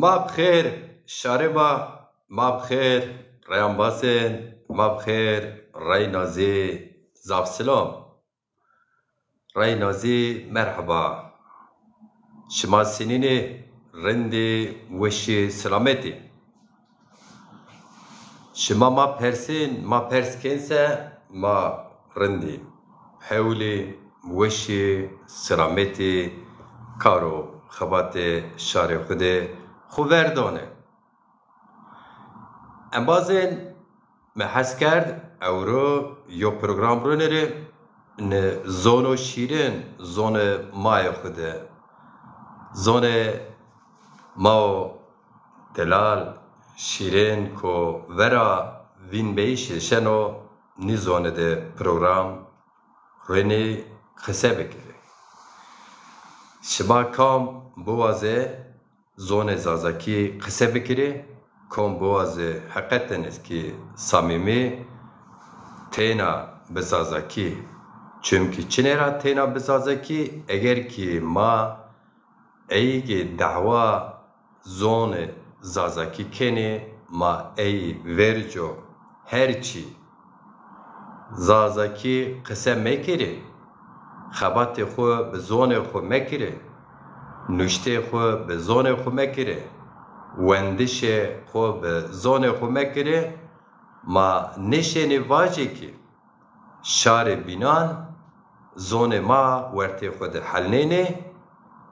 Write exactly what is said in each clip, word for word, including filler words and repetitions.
Ma bi xêr, şarê ma, ma bi xêr, rey embazên, ma bi xêr, rey nazî, zaf silam. Rey nazî, merheba. Şima senîn ê, rind ê, weş ê, selamet ê? Şima ma persên, ma pers kên se ma rind ê, hewl ê, weş ê, selamet ê, kar û xebatê şarê xwu de xwu ver danê. Embazên, mi hes kerd ewro yo program ronêrê, ni zono şîrin, zonê ma yê xwu de, zonê ma o delal, şîrin ku vera vînbeyîşê şeno, nî zonê de program ronê qise bikirê. Şima kam biwazê zonê zazakî qise bikirê, kom biwazê heqeten ez kî samîmî têna bi zazakî. Çimkî çinê ra têna bi zazakî, eger kî ma ey kî dehwa zonê zazakî kenê, ma ey verco her çî zazakî qise mekerê, xebatê xwu bi zonê xwu mekerê, nuştê xwu bi zonê xwu mekerê, wendişê xwu bi zonê xwu mekerê, ma nêşenê vajê kî şarê bînan zonê ma wertê xwu de helnênê,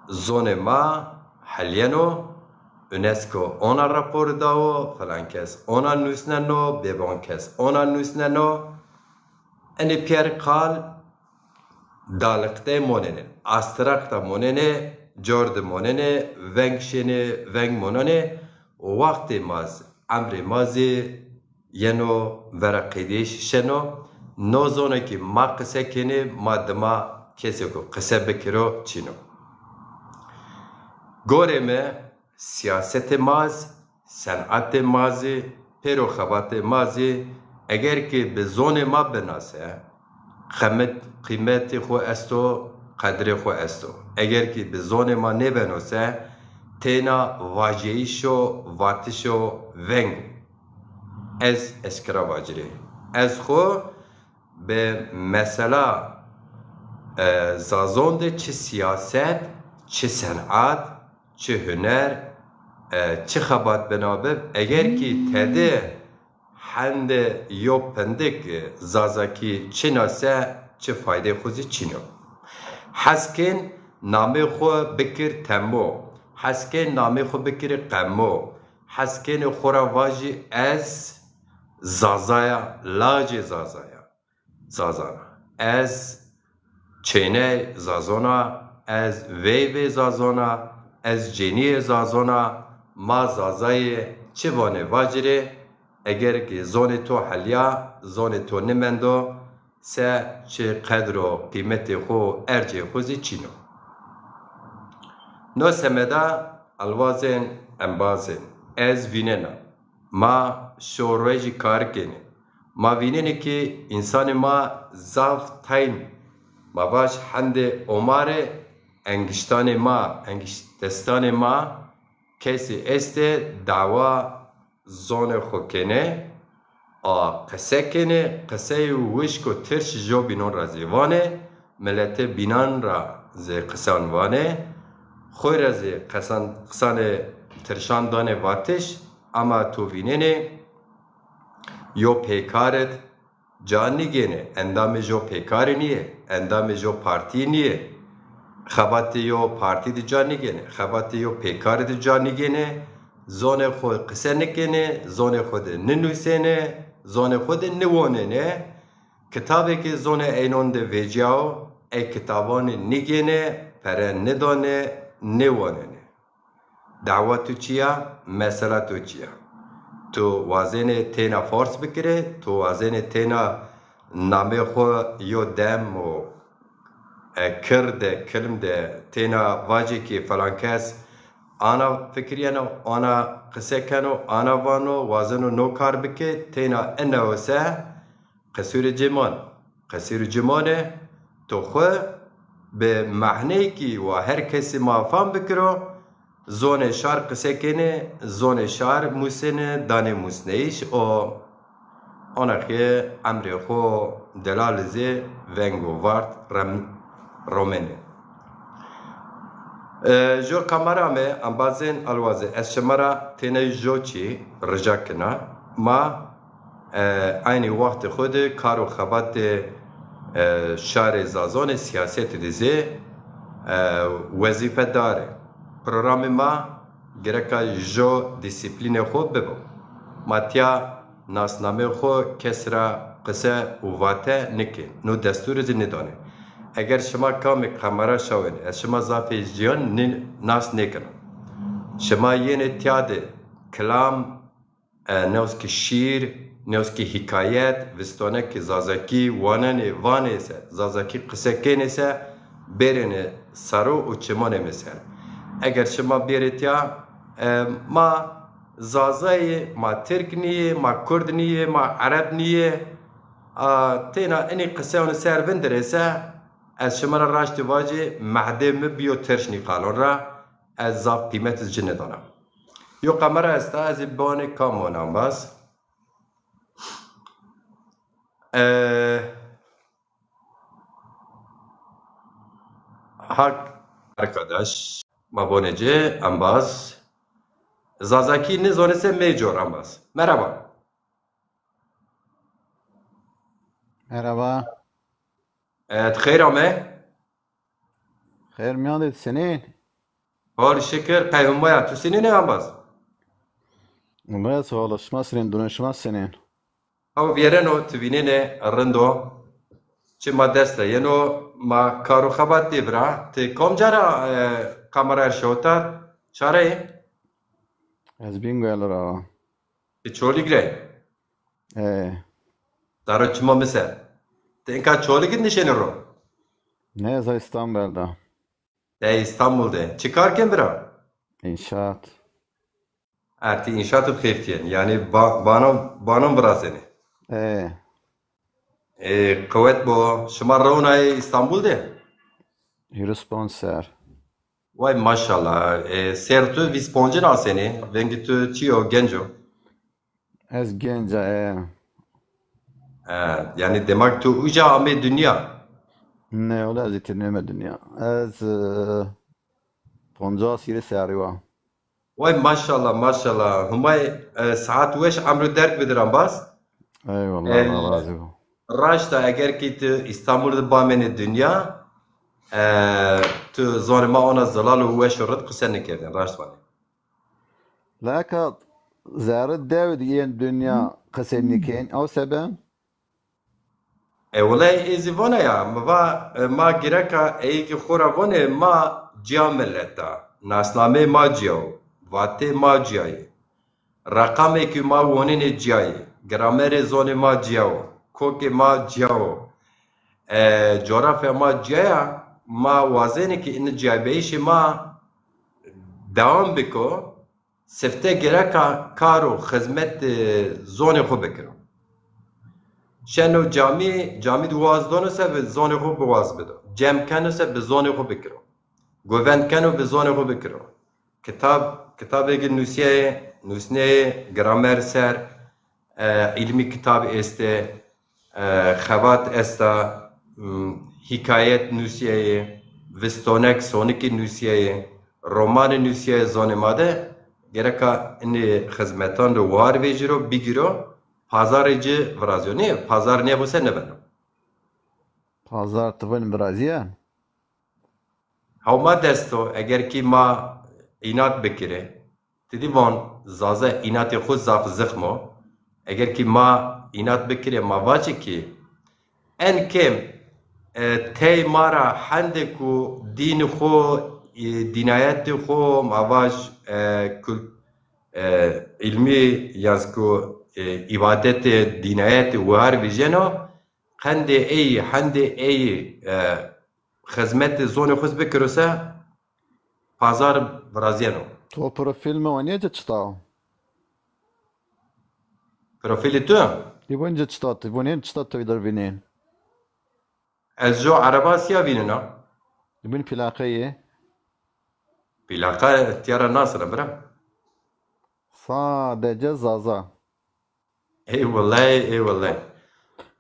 zonê ma helyeno, UNESCO ona rapor dawo, filan kes ona nusneno, bêban kes ona nusneno. Enê pîyer qal daliqte monenê, astraqta monenê, cor de monenê, veng şênê, veng monenê, û wextê ma zî, emrê ma zî yeno vera qedîyayîş şeno. No zono kî ma qise kenê, ma dima kesêko qise bikiro çin o. Gorê mi, sîyasetê ma zî, senatê ma zî, pêro xebatê ma zî, eger kî bi zonê ma binase, qemet, qîmetê xwu esto, qedrê xwu esto. Eger kî bi zonê ma nêbeno se, têna vajeyîşo, vatişo veng o. Ez eşkera vacirê. Ez xwu bi mesela, e, zazon de çi sîyaset, çi senat, çi huner, e, çi xebat bina bib, eger kî tede hende yo pindik, e, zazakî çin a se, çi faydê xwu zî çin o. Hes kên namê xwu bikir Temo, hes kên namê xwu bikir Qemo, hes kênê xwu ra vajî ez Zazaya, lacê Zazaya, Zazana. Ez çêney Zazona, ez veyvê Zazona, ez cenîyê Zazona, ma Zazayê çi vanê vacirê, eger kî zonê to helya, zonê to nimendo, se çi qedr û qîmetê xwu, ercê xwu zî çin o. No semeda elwazên, embazên, ez vînena, ma şo ruejî kar kenê. Ma vînenê kî însanê ma zaf tayn, ma vaj hendê omarê engiştanê ma, engiştestanê ma kesî estê dawa zonê xwu kenê, a qise kenê, qiseyê wişk û tirş jo bînon ra zî vanê, miletê bînan ra zî qisan vanê, xwu ra zî qisan, qisanê tirşan danê vatiş, ama to vînenê yo pêkar id ca nîgênê, endamê jo pêkarî nîyê, endamê jo partîyî nîyê. Xebatê yo partî de ca nîgênê, xebatê yo pêkarî de ca nîgênê, zonê xwu qise nîkenê, zonê xwu de nînusênê, zonê xwu de nîwanênê. Kitabê ke zonê eynon de vecîyawo, ey kitabanê nîgênê, pere nîdanê, nêwanenê. Dawa tu çi ya? Mesela tu çi ya? Tu wazenê têna fors bikirê, tu wazenê têna namê xwu yo dem û, e, kir de, kilm de têna vacê kî filan kes ana fikirîyeno, ana qise keno, ana vano, wazeno no kar bike, têna ina o se, qisûrê ci man. Qisûrê ci manê, to xwu bi mehneyekî wa her kesî ma fam bikiro, Zonê şar qise kenê, zonê şar musêne, danê musneyîş û ona ke emrê xo delal zê veng û vard rem-, romenê. E, jo kamera me, embazên alwazê, ez şima ra têna jo çî rica kena. Ma e, eynî wextê xo de kar û xebatê, e, şarê Zazanê, sîyasetî de zê, e, wezîfedar ê. Programê ma gereka jo dîsîplînê xo bibo. Ma tîya nasnameyê xo kes ra qise û vate nikên. No destûrî zî nêdanê. Eger şima kamê kamera şawênê, ez şima zafê ciyan nê-, nas nêkena. Şima yenê tîya de kilam, e, newskî şîr, newskî hîkayet, vistonekî zazakî wanenê, vanê se, zazakî qise kenê se, bêrêne saro û çimanê mi ser. Eger şima bêrê tîya, e, ma Zaza yê, ma Tirk nîyê, ma Kurd nîyê, ma Ereb nîyê, a, têna inî qiseyanê ser vindirê se, ez şima ra raştî vajî, mehdê mi bîyo tirş nî qalon ra, ez zaf qîmet iz ci nêdana. Yo kamera esta, ez ê biwanê kam o embaz. E, hak arkadaş, ma bonê ci embaz. Zazakî nêzonê se meycor embaz. Merhaba. Merhaba. E, ti xeyr ame. Xeyr mîyan de, senên? Hol şikir, qey huma ya. Tu senên ê embaz? Huma ya, sağ ol. Şima senên, dunê şima senên? Ew vîyereno, tu vînenê, rind o. Çi ma dest de yeno, ma kar û xebat dê bira. Ti komca ra, e, kamera erşewta, çare yê? Ez Bîngol ra. Ti Çolîg ra yê? E, Daro çima mi ser. Ti inka Çolîg id nişenî ro? Ne, ez a Îstanbul de. Te Îstanbul de. Çi kar ken bira? İnşaat. Ha, ti înşaat id xeftîyen. Yanî ba-, banan, banan virazenê. E, E, qewet bo. Şima rewnayê Îstanbul de? Hîris ponc ser. Way maşallah. E, ser tu vîst poncin asenê. Vengê tu çi yo, genc o? Ez genc a, e. E, yanî demek tu uca amê dinya. Ne, wele ez îtirneme dinya. Ez, e, poncas hîrê serrî wa. Way maşallah, maşallah. Humay, e, saet weş, emru derg bidir embaz. Eyvallah, e, Allah razî bo. Raşta eger kî tu Îstanbul de bamêne dinya, e, tu zonê ma ona zelal û weş û rid qise nikerdên. Raşt vanê. Leka zerrî dew di yên dinya qisê nikên, ew sebe? E, wulay ê zî vana ya, mi va, e, ma gereka eyî kî xo ra vonê ma ciya millet a. Nasnameyê ma ciya o. Vatê ma ciya yê. Reqamê kî ma wonenê ciya yê. Gramerê zonê ma ciya o. Kokê ma ciya o. E, coğrafya ma ciya ya. Ma wazenê kî ini ciyaybeyîşê ma dewam biko. Sifte gereka kar û xizmet, e, zonê xo bikiro. Şeno camî, camî di waz dono se bi zonê xo bi waz bido. Cem keno se bi zonê xo bikiro. Govend keno bi zonê xo bikiro. Kitab, kitabê ki nusîyayê, nusneyê, gramer ser, e, îlmî kitab estê, e, xebat esta, m, hîkayet nusîyayê, vistonek, sonikî nusîyayê, romanî nusîyayê zonê ma de, gereka inê xizmetan de war vejîro, bigîro, pazarê ci virazîyo. Nê, pazar nêbo se nêbeno. Pazar ti vin virazîyen? Hewma dest o, eger kî ma înat bikirê, ti dî von Zaza înatê xo zaf zixm o. Eger kî ma înat bikirê, ma vacê kî en kêm, e, tey ma ra hende ku dînê xo, e, dînayetê xo, ma vaj, e, kul-, e, îlmî, yan zî ku, e, îbadetê, dînayetê wahar vijeno, qendê ey, hendê ey, e, xizmetê zonê xo zî bikiro se, pazar virazîyeno. To profîl mi wanîye ci çita? Profîlê tu? Î vun ci çita, ti vun hên çita tewî der vînên? Ez jo ereba sîya vînena. Î vun plaqeyê? Pîlaqa tîya ra nasina bira. Sadece Zaza. Ey wellay, ey wellay.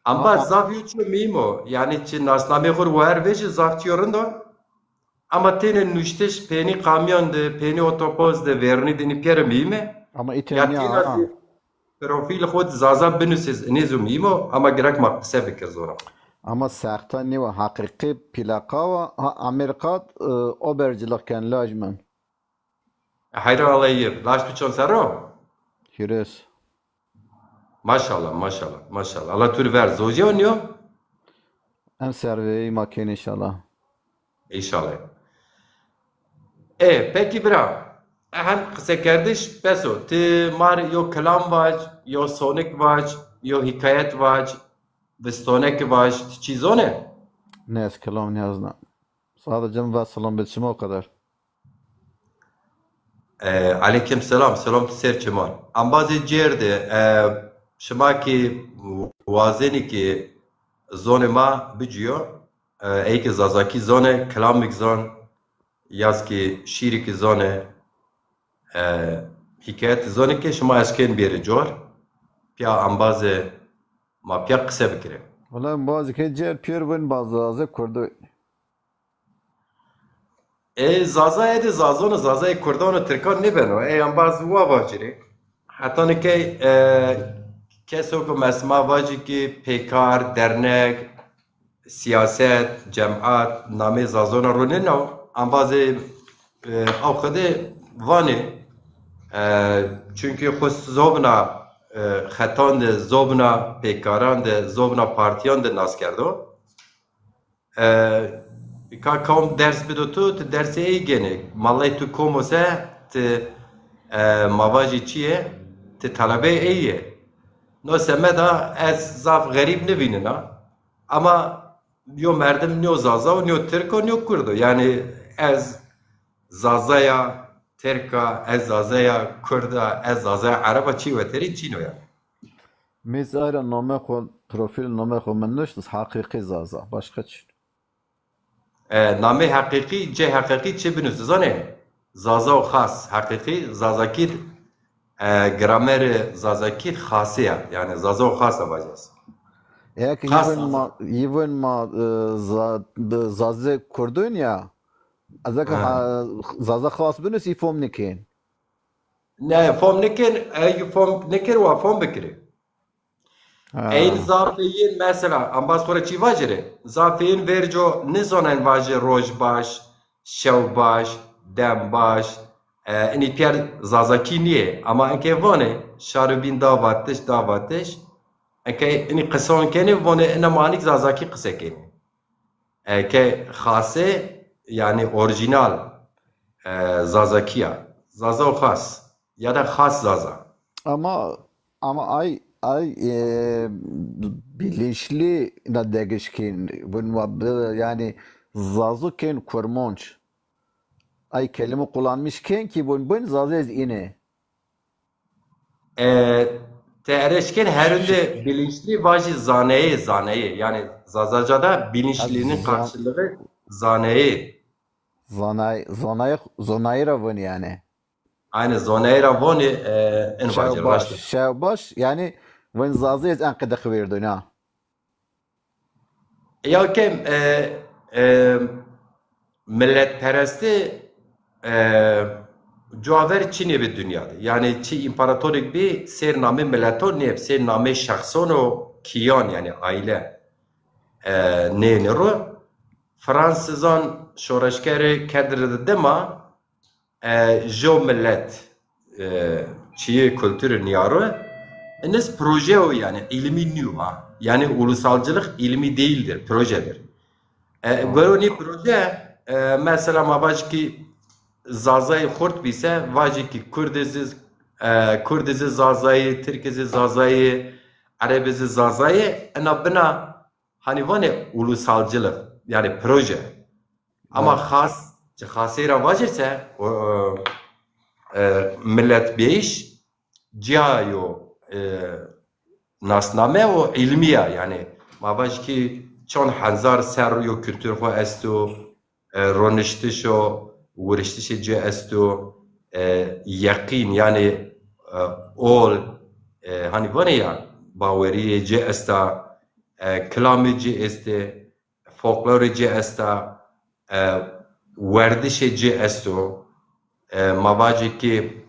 Amba zaf yo çîyo muhîm o. Yanî çi nasnameyê xo ro wer vejî zaf çîyo rind o. Ama têne nuştiş peynî kamyon de, peynî otobus de, vernî de, înî pîyere muhîm e. Ama îtê ya nîya têna ha. Profîlê xo de Zaza binusê, inê zî muhîm o, ama gerek ma qise bikir zona. Ama sexta nîwa, heqîqî pîlaqa wa, ha, Amerîka, e, obercilix ken laj min. Heyran Allay yê. Laj tu çond serr o? Hîris. Maşallah, maşallah, maşallah. Allah tu rê ver. Zojîya nîyo? Em serveyî ma kên înşallah. Înşallah. E, pekî bira, hem qisekerdiş bes o. Ti ma rê yo kilam vac, yo sonik vac, yo hîkayet vac, vistonekî vac, ti çî zonê? Ne, ez kilam nêzna. Sadece mi va selam bid şima, o kadar. E, eleykum selam, selam tu ser çiman. Embazê cêr de, e, şima ki wazenî ki zonê ma bicîyo, e, ey ki Zazakî zonê, kilamik zon, yaz ki şîrî ki zonê, e, hîkayet zonê ki şima eşkên bêrê cor, pîya embazê ma pîya qise bikirê. Wela embazê ke cêr pîyor vin ba Zazê Kurdo. E, Zaza ede Zazon o, Zazayê Kurdan û Tirkan nêbeno. Ey embaz wa vacirê. Heta nikey, e, keso ku mesela vacî ki pêkar, dernek, siyaset, cemat, namê Zazona ro nêno. Embazê, e, aw xwedê vanê. E, çunkî xwu zobna, e, xetan de, zobna pêkaran de, zobna partîyan de nas kerdo. E, ka kam ders bido tu, ti dersê ey gênê. Malay tu kom o se, ti, e, ma vajî çi yê, ti telebeyê ey yê. No semeda ez zaf xerîb nivînina. Ama yo merdim nîyo Zaza o, nîyo Tirk o, nîyo Kurd o. Yanî ez Zazaya Tirk a, ez Zazaya Kurd a, ez Zazaya Ereb a, çî weterî çin o yanî. Mi zî ay ra name xo, profîl name xo mi nuşt, Heqîqî Zaza. Başka çin. E, namê heqîqî, cê heqîqî çi binusî zanê? Zaza û Xas. Heqîqî Zazakî d, e, gramerê Zazakî d Xasî ya. Yanî Zaza û Xas a vajî ez. Eya ki Xas yîvên ma, yîvên ma, e, za, bi Zazê Kurdun ya. Ez eke ha, Zaza Xas binusî fom nikên. Ne, fom nikên, ey fom nikên, wa fom bikirê. Eyn zafê yên mesela, embaz xo ra çî vacirê? Zafê yên verco nizonên vajê roj baş, şew baş, dem baş, e, inî pîyer Zazakî nîyê. Ama enke vanê, şarû bîn da vatiş, da vatiş. Enke inî qison kenê, vanê ina ma anik Zazakî qise kenê. E, ke Xasê, yanî orîjînal, e, Zazakî ya. Zaza û Xas. Ya da Xas Zaza. Ama, ama ay, ay, e, bilinçli na degiş kên, vun ma bi, yanî Zazu kên Kurmanc. Ay kelime kullanmış kên ki vun bin Zaza ez îne. E, ti erê eşkên herunde bilinçli vajî zaneyê, zaneyê. Yanî Zazaca da bilinçlinin karşılığı zaneyê. Zanay, zonay, zonayî ra vun yanî. Aynî zonayî ra vonî, e, in vajî, raşt. Şew baş, yanî vun Zazî ez en qede xivêrdun ha. Ya ke, e, e, miletperestî, e, cuwa ver çinê bi dinya de. Yanî çi împaratorêk bî, sêr namê mileton nêb, sêr namê şexson û kîyan, yanî aîle, e, nênê ro. Fransizan şoreşgerê kedri de dima, e, jo milet, e, çiyê kulturê nîyaro, iniz proje o, yanî ilmî nîyo ha. Yanî ulusalcılık ilmi değildir, projedir. E, goro nî proje, e, mesela ma vaj ki Zazayî xurt bîse, vajî ki Kurdizî, e, Kurdizî Zazayî, Tirkizî Zazayî, Erebizî Zazayî, ina bina hanî vanê ulusalcılık, yanî proje. Ama xas, Xasê ra vacirse, o, e, miletbîyayîş, cîya yo, e, nasname û îlmî ya. Yanî ma vaj ki çond hezar serr yo kultur xo esto, e, roniştiş o, wiriştişê ci esto, e, yeqîn, yanî, e, ol, e, hanî vanê ya, bawerîyê ci esta, e, kilamê ci estê, folklorê ci esta, e, werdişê ci esto. E, ma vajê ki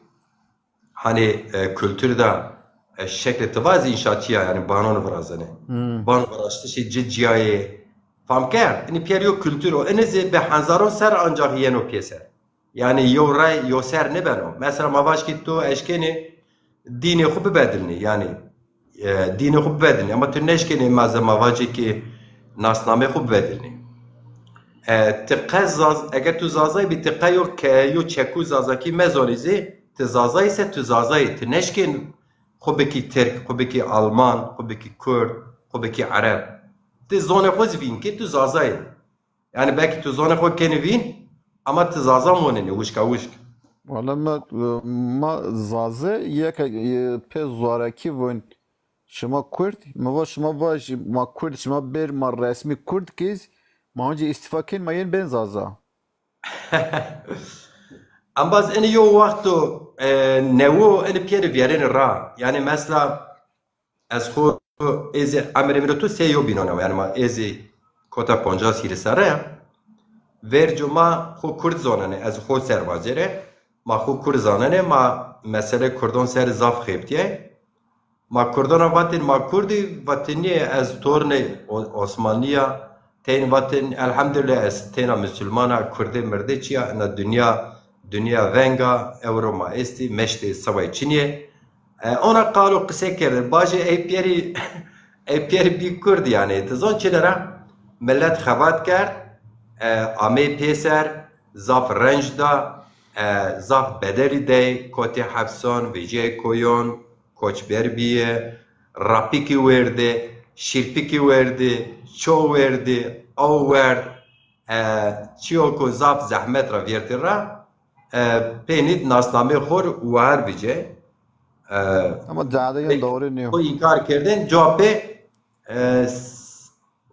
hanî, e, kultur de, e, şeklê ti vazî înşaatçî ya, yanî banon virazenê. Hmm. Ban viraştişê ci cîyayê fam kerd. Inî pîyer yo kultur o. Inî zî bi hezaron ser ancax yeno pêser. Yanî yo rey yo ser nêbeno. Mesela ma vaj ki tu eşkenî dînê xwu bibedilnî, yanî, e, dînê xwu bibedilnî. Ama tu neşkenî, ma zî ma vajê ki nasnamê xwu bibedilnî. E, ti qe Zaz-, eger tu Zazay bî, ti qe yo ke-, yo çekû Zazakî mezonî zî, ti Zazayî se tu Zazayî. Ti neşkên xwu bikî Tirk, xwu bikî Alman, xwu bikî Kurd, xwu bikî Ereb. Ti zonê xwu zî vîn kî tu Zazayî. Yanî belkî tu zonê xo kenî vîn, ama ti Zaza monenî, wişka wişk. Wala ma, ma Zaze yeka, e, pê Zarekî von, şima Kurd, mi va şima vaj, ma Kurd, şima ber ma resmî Kurd kîz, ma oncî îstîfa ken, ma yên bên Zaza. Embaz, inî yo wexto, e, newo, inî pîyerî vîyerênî ra. Yanî mesela, ez xo, ê zî emrê mi rê tu sey yo bînon o, yanî ma ê zî kota poncas hîrê serre ya. Verco ma xo kurd zonenê, ez xo ser vacêrê. Ma xo kurd zanenê, ma meselê kurdon ser zaf xebitîyê. Ma kurdon ra vatên ma kurdî, vatên nê, ez tornê O-, Osmanlî ya. Tên vatên, elhamdulîllah, ez têna musulman a, kurdê mirdê çi ya, ina dinya, dinya veng a, ewro ma estî, meştê seway çinî yê. E, ona qalo qise kerdin. Bajê ey pîyerî, ey pîyerî bî kurd yanî. Ti zon çine ra? Milet xebat kerd, e, amey pêser, zaf renc da, e, zaf bedelî dey, kotê hepsan, vejîyê koyon, koçber bîye, rapikî werdê, şîrpikî werdê, ço werdê, aw werd, e, çîyo ku zaf zehmet ra vîyertê ra, e, pênî di nasnameyê xo ri wahar vîcê. E, Ama cadeyên pek doğru nîyo. Xo înkar kerdên, cuwa pê, e, s-,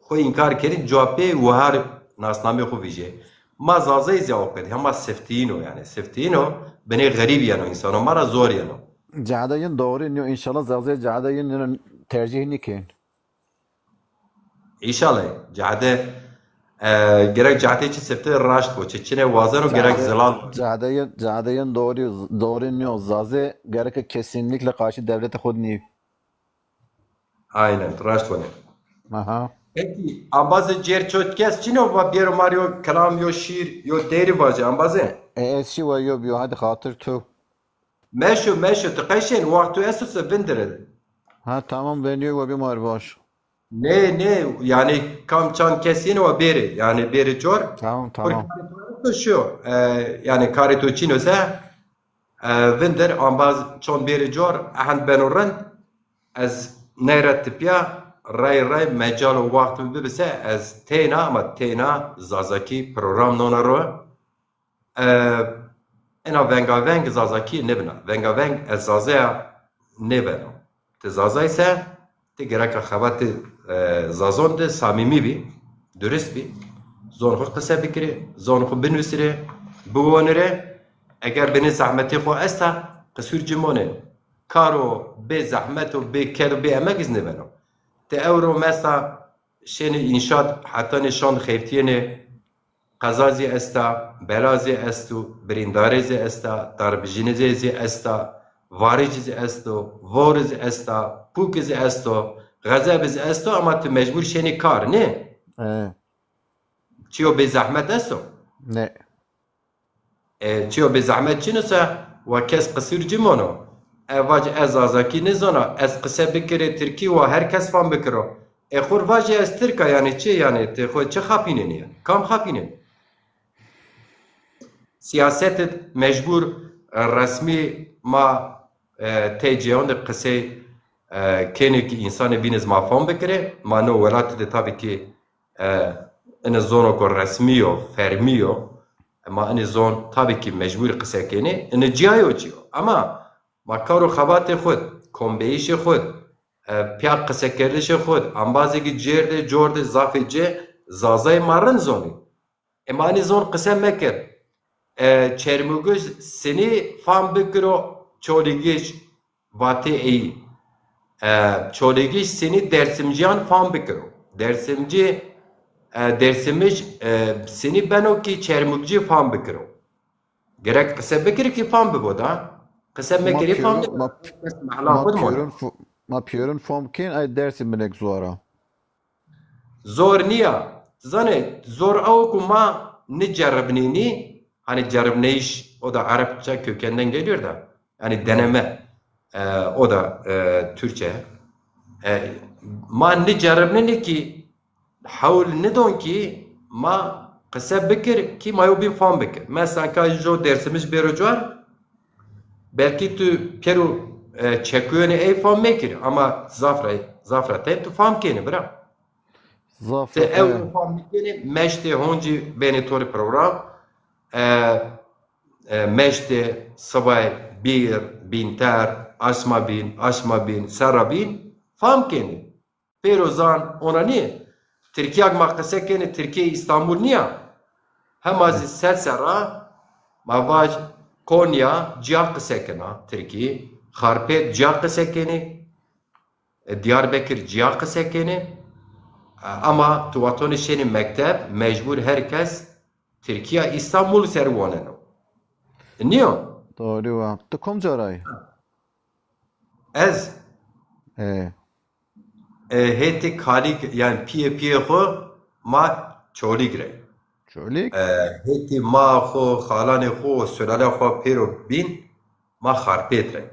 xo înkar kerî, cuwa pê wahar nasnameyê xo vîcê. Ma Zazayî zî aw qedî, hema siftîyîn o yanî. Siftîyîn o, binê xerîb yeno, însano ma ra zor yeno. Cadeyên doğru nîyo, înşallah Zazayî cadeyên tercîh nîkên. Înşallah. Cade, e, gerek cade çi sifte raşt bo. Çi çine wazeno gerek zilal. Cadeyên, cadeyên doğru, doğru nîyo. Zazê gerek kesinlikle karşı devlete xo nîyo. Aynen, raşt vanê. Aha. Peki, ambazê cêr çot kes çino va bêro ma rê yo kelam, yo şîr, yo teyri vace, ambazê? E, ez şî wa yo biyo, hadi xatir tu. Meşo, meşo, ti qeşên, wexto esto se vindirin. Ha, tamam, ben diyor wa bir mar baş. Nê, nê, yanî kam çand kes yeno wa bêrê, yanî bêrê cor. Tamam, tamam. Karê to şu, e, yanî karê to çin o se, e, vindir, ambaz çond bêrê cor, ehend beno rind. Ez ney ra tipîya, rey rey, mecal û wext mi bibise, ez têna, ama têna Zazakî program nona ro. E, ena vengaveng Zazakî nêbina. Vengaveng ez Zaza ya nêbeno. Ti Zazay se, ti gereka xebatê, e, Zazon de samîmî bî, durist bî. Zon xo qise bikirê, zon xo binusirê, biwonirê. Eger binê zehmetê xo esta, qisûr ci monê. Karo bê zehmet û bê ked û bê emek iz nêbeno. Ti ewro mesa şênê înşaat, hetanê şand xeftîyenê, qeza zî esta, bela zî esto, birîndarê zî esta, darbijînê zî, zî esta, varî zî esto, vori zî esta, pûki zî esto, xezebi zî esto, ama tu mecbur şênî kar, nê? E. Çiyo bê zehmet esto? Nê. E, çiyo bê zehmet çin o se, wa kes qisûr ci mono. E, vac ez Zazakî nêzana, ez qise bikirê tirkî wa her kes fam bikiro. E, xur vajê ez tirk a, yanî çi, yanî ti xo çi xapînenî yanî? Kam xapînenî? Siyaset id mecbur, e, resmî ma, e, tey cêyon de qisey, e, kenê ki însanê bîn iz ma fam bikirê. Ma no welat de tabî ki e, ini zonoko resmî yo, fermî yo. Ma ini zon tabî kî mecbûrî qise kenê, ini cîya yo çî yo. Ama ma kar û xebatê xwu, kombeyîşê xwu, e, pîya qisekerdişê xwu, embazê ki cêr de, cor de, zafê ci, Zazayê ma rind zonî. E, ma ini zon qise mekir. e, Çermûgij sinî fam bikiro Çolîgij vatê ey. E, Çolîgij sinî Dersimciyan fam bikiro. Dersimci, e, Dersimij, e, sinî beno kî Çermûgcî fam bikiro. Gerek qise bikir kî fam bibo da. Qise mekirî fam pêro, nêbo. Ma, Bes mehla ma xwu de mona. Pêron fo-, ma pêron fam kên ay dersî binek zor a. Zor nîya. Ti zanê zor ew ku ma niceribnênî, hani ceribneyîş, o da Arapça kökenden geliyor da. Yani deneme. E, o da, e, Türkçe. E, ma niceribnênî kî hewl nidon kî ma qise bikir kî ma yo bîn fam bikir. Mesela ka jo Dersimij bêro cwar, belkî tu pêro, e, çekuyonê ey fam mekir ama zaf ra, zaf ra ten tu fam kenî bira. Zaf ra ten. Ti ew fam nêkenî, meştê honcî benê to rê program. E, e, meştê, sibay, bîr, bînter, aşma bîn, aşma bîn, serra bîn, fam kenî. Pêro zan ona nî. Tirkîya ma qise kenî, Tirkîya Îstanbul nîya. Hema zî ser serra ma vaj Konya ciya qise kena Tirkî, Xarpêt ciya qise kenî, e, Diyarbekir ciya qise kenî. E, ama tu vatonê şenî mekteb, mecbur her kes Tirkîya Îstanbul ser waneno. Nîyo? Doğru wa. Tu kom caray? Ez? E. E, hêtê kalîk, yani pîyê pîyê xwu ma Çolîg rey. Çolîg? E, hêtê ma xwu, xalanê xwu, sulala xwu pêro bîn ma Xarpêt rey.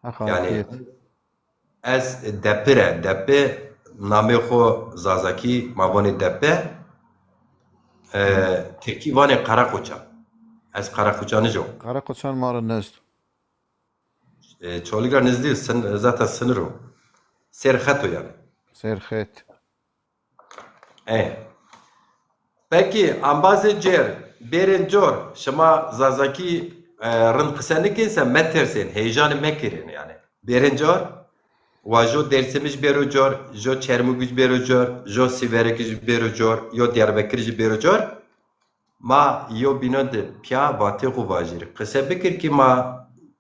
Ha, yani Xarpêt. Ez Depire, Depi, namê xwu Zazakî ma vanê Depi. E, Tirkî vanê Qereqoçan. Ez Qereqoçanij o. Qereqoçan ma ra nizd. E, Çolîg ra nizdî, sin-, zaten sinir o. Sêr xet o yani. Sêr xet. E. Peki, embazê cêr, bêrên cor, şima Zazakî, e, rind qise nikên se metersên, heyecanê mekirên yani. Bêrên cor, wa jo Dêrsimij bêro cor, jo Çermûgij bêro cor, jo Sîverikij bêro cor, yo Diyarbekirij bêro cor. Ma yobînon de pîya vatê xwu vajîrê. Qise bikir kî ma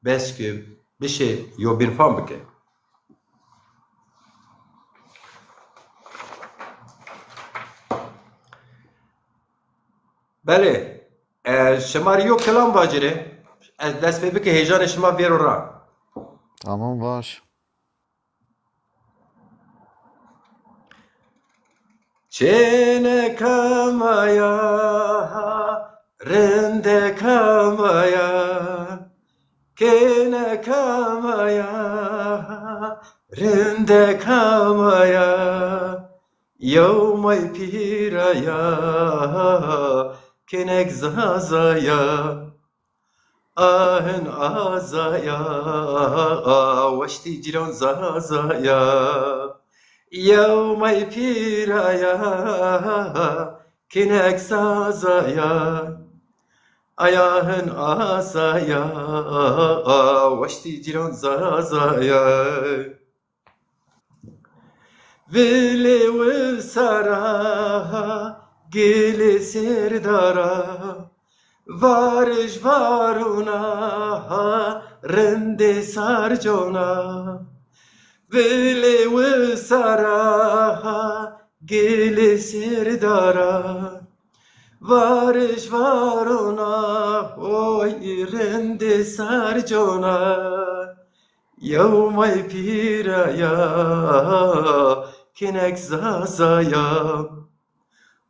bes ki bişê yobîn fam bike. Belê, e, şima rê yo kilam vajîrê. Ez dest pê bike, heyecanê şima vêro ra. Tamam, vaj. Çêneka ma ya, rindeka ma ya, kêneka ma ya, rindeka ma ya, yew may pîra ya, kênek Zaza ya. Ahin Azaya, weştî cîran Zazaya. Yew may pîraya, kinek Zazaya. Ay ahin Azaya, weştî cîran Zazaya. Vilê wisara, gilê sêrdara, varij varona, rindê sarcona. Vilê wisara, gilê sêrdara, varij varona, oy rindê sarcona. Yew may pîraya, kinek Zazaya.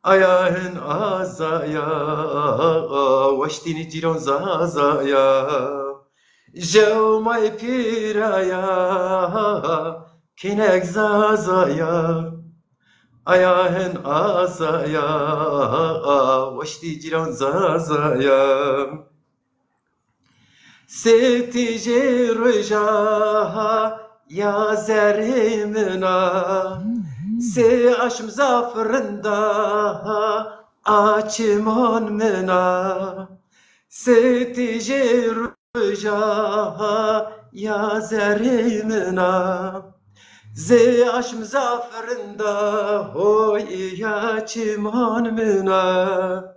Aya hin Azaya, weştînî cîran Zazaya. Jew may pîraya, kinek Zazaya. Aya hin Azaya, weştî cîran Zazaya. Sê tîjê roja ya zerrê min a, sê aşm zaf rind a, a çiman min a. Sê tîjê roja ya zerrê min a, zê aşm zaf rind a, hoy ya çiman min a.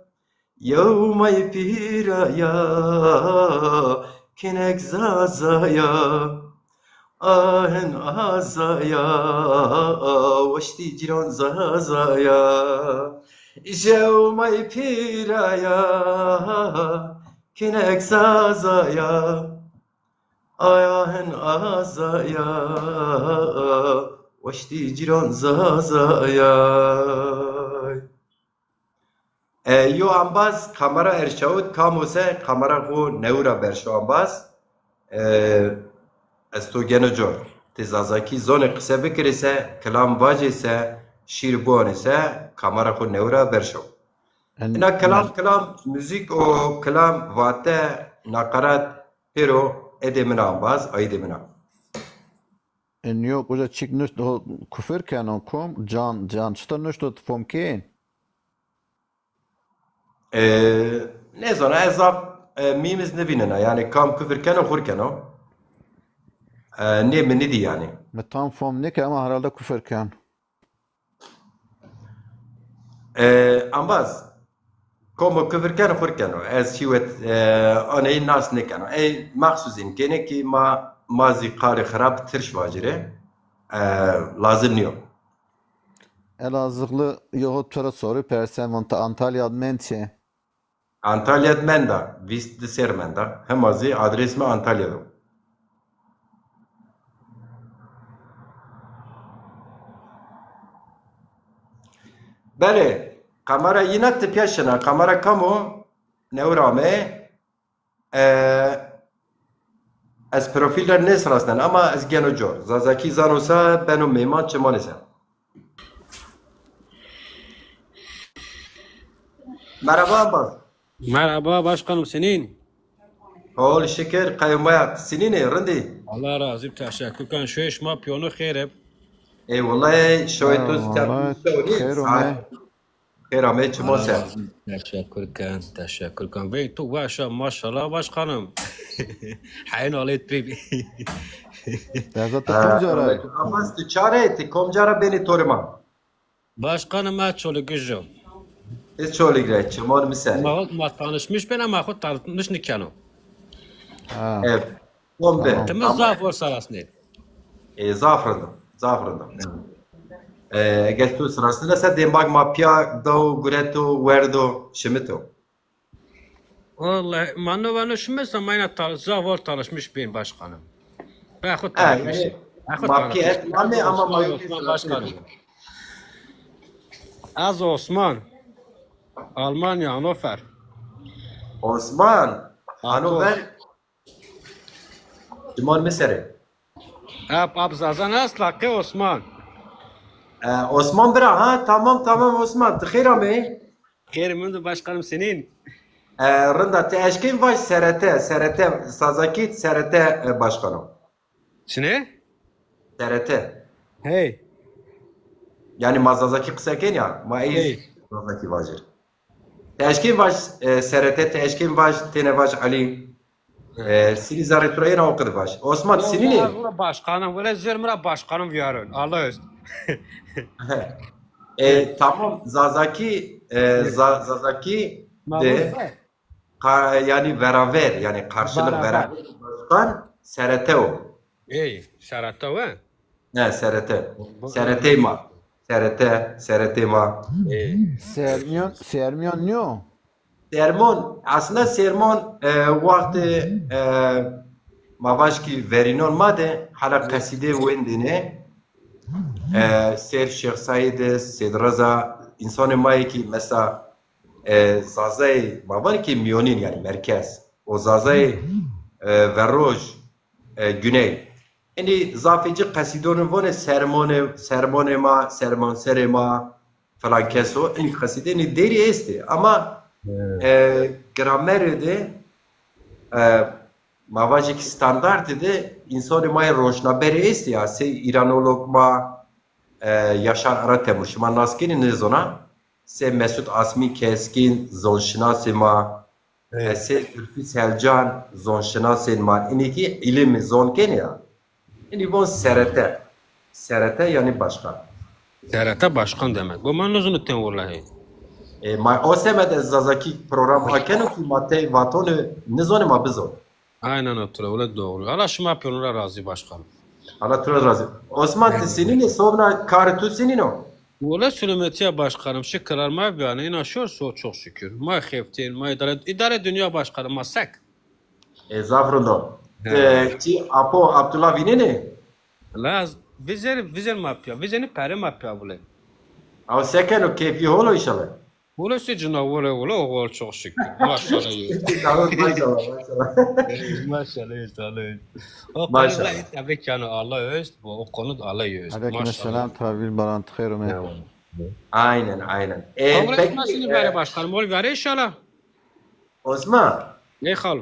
Yew may pîra ya, kinek zaza ya, ahin aza ya, weştî cîran zaza ya. Jew may pîra ya, kinek zaza ya, ahin aza ya, weştî cîran zaza ya. E, yo embaz kamera erşawit, kam o se kamera xo newira berşo embaz. E, ez to geno cor. Ti zazakî zonê qise bikirî se, kilam vajê se, şîr buanê se, kamera xo newira berşo. En- Ina kilam, en- kilam, muzîk o kilam, vate, naqarat, pêro edê min a embaz, ayîdê min a. E, nîyo uca çik nuşt, ho kufir keno kom, can, can. Çita nuşt o, ti fom kên? E, nêzana, ez zaf, e, mîmiz nivînena. Yanî kam kufir keno, xur keno. E, nê mi nidî yanî. Mi tam fom nêke ama herhalde kufir ken. E, embaz, komo kufir keno, xur keno. Ez şîwet, e, aneyî nas nêkeno. Ey mexsûs îmkêne ki ma, ma zî qalê xirab tirş vacirê. E, lazim nîyo. Elazığlı yoğurt para soru persen, von ta Antalya men çe. Antalya de menda, vîst di ser menda. Hema zî adres mi Antalya do. Belê, kamera yina ti pîya şina. Kamera kam o? Newir ame. E, ez profîl ra nêsirasnen ama ez geno cor. Zazakî zano se beno mêman çimanê se. Merhaba embaz. Merhaba başkanım, senîn? Hol şikir, qey maya, senîn ê, rind î? Allah razı, teşekkür kan. Şoyê şima piyonu xêr ib. Ê wellahî şoyê to, ha, zî tebî şewrî, xêr ome. Xêr amey, çimo ser. Teşekkür kan, teşekkür kan. Veng to weş a, maşallah başkanım. Heyn alêt pê. Lezzet, ti komca ra yî? Abbas, ti ça ra yî, ti komca ra benî torê ma? Başkanım, ez Çolîgij o. Ez Çolîg ra, çiman mi ser. Ma, ma tanışmış ben ama xo tanıtmış nîkeno. Ha. Evet. Tamam. Ti mi zaf zor sarasnê. E, zaf rind o, zaf rind o. E, eger tu sirasnena se dêmak ma pîya daw, gureto, werdo, şimito. Vallahi ma no vano şimit ama yine ta-, zaf zor tanışmış bîn başkanım. Ben xo tanışmış. E, yanî, ma pîya et ma nê ama ma Osman, Osman başkanım. Ez Osman. Almanya, Hannover. Osman, Hannover. Çiman mi ser ê. Ap, ap Zazan asla ke Osman. E, Osman bira, ha, tamam, tamam Osman, ti xêr amey. Xêr mendo başkanım, senîn? E, rind a, ti eşkên vaj S R T, S R T, Zazakî S R T, e, başkanım. Çine? S R T. Hey. Yanî ma Zazakî qise kên ya, ma ey Zazakî vajir. Ti eşkên vaj, e, S R T, ti eşkên vaj, têne vaj Elî. E, sinî zerrê tu ra yena o qid vaj. Osman, sinî nê? Wele başkanım, wele zerr mi ra başkanım viyarın. Allah öst. E, tamam, Zazakî, e, Za-, Zazakî de ka-, yanî veraver, yanî karşılık veraver. Başkan S R T o. Ey, S R T o, he? Ne, S R T. S R T ma. S R T, S R T ma. Ey. Sermiyon, Sermiyon nîyo? Sermon, aslında sermon, e, wextê, e, ma vaj kî verînon ma de hala qesîde wendêne. E, ser Şêx Seîd, Sêd Reza, însanê ma yê kî mesela, e, Zazayê ma vanê kî mîyonîn, yanî merkez. O Zazayê, e, verroj, e, güney. Înî zafê ci qesîdonî vonê sermonê, sermonê ma, sermonserê ma, filan keso, înî qesîde, înî dêrî estê. Ama, e, gramerê de, e, ma vajê ki standartê de însanê ma yê roşnaberê estê ya, sey îranolog ma, e, Yaşar Aratemur, şima nas kenî nêzona, sey Mesut Asmîn Keskîn, zonşinasê ma, e, sey Zülfü Selcan, zonşinasên ma, înî ki îlimî zon kenî ya. Înî von S R T. S R T yanî başkan. S R T başkan demek. Bu ma nizûnî tên wellahî. E, ma o semed ez Zazakî program akeno ki ma tey vatone nizone ma bizon. Aynen o tira, öyle doğru. Allah şima pêro ra razî başkanım. Allah tu ra razî. Osman, ti sinînî sobna karê tu sinîno? Wele selametiye başkanım, şikir ma biyane, ina şor so çok şükür. Ma xeftên, ma idare, idare dünya başkanım, ma sek. E, zaf rind o. He. E, çi apo Abdullah vînenê? La, vizêr, vizêr ma piya, vizênî pere ma piya bule. Aw sekeno, keyfî hol o inşallah. Wele sê cinawere, wele oxal çok şükür. Maşallah. Maşallah, maşallah. Maşallah, maşallah. O konuda, maşallah, tebrik yani Allah öst, bu o konuda Allah öst. Aleyküm selam, tabir baran xeyr ome. Aynen, aynen. E, peki, e, başkanım, ol vere inşallah. Osman. Ne xal?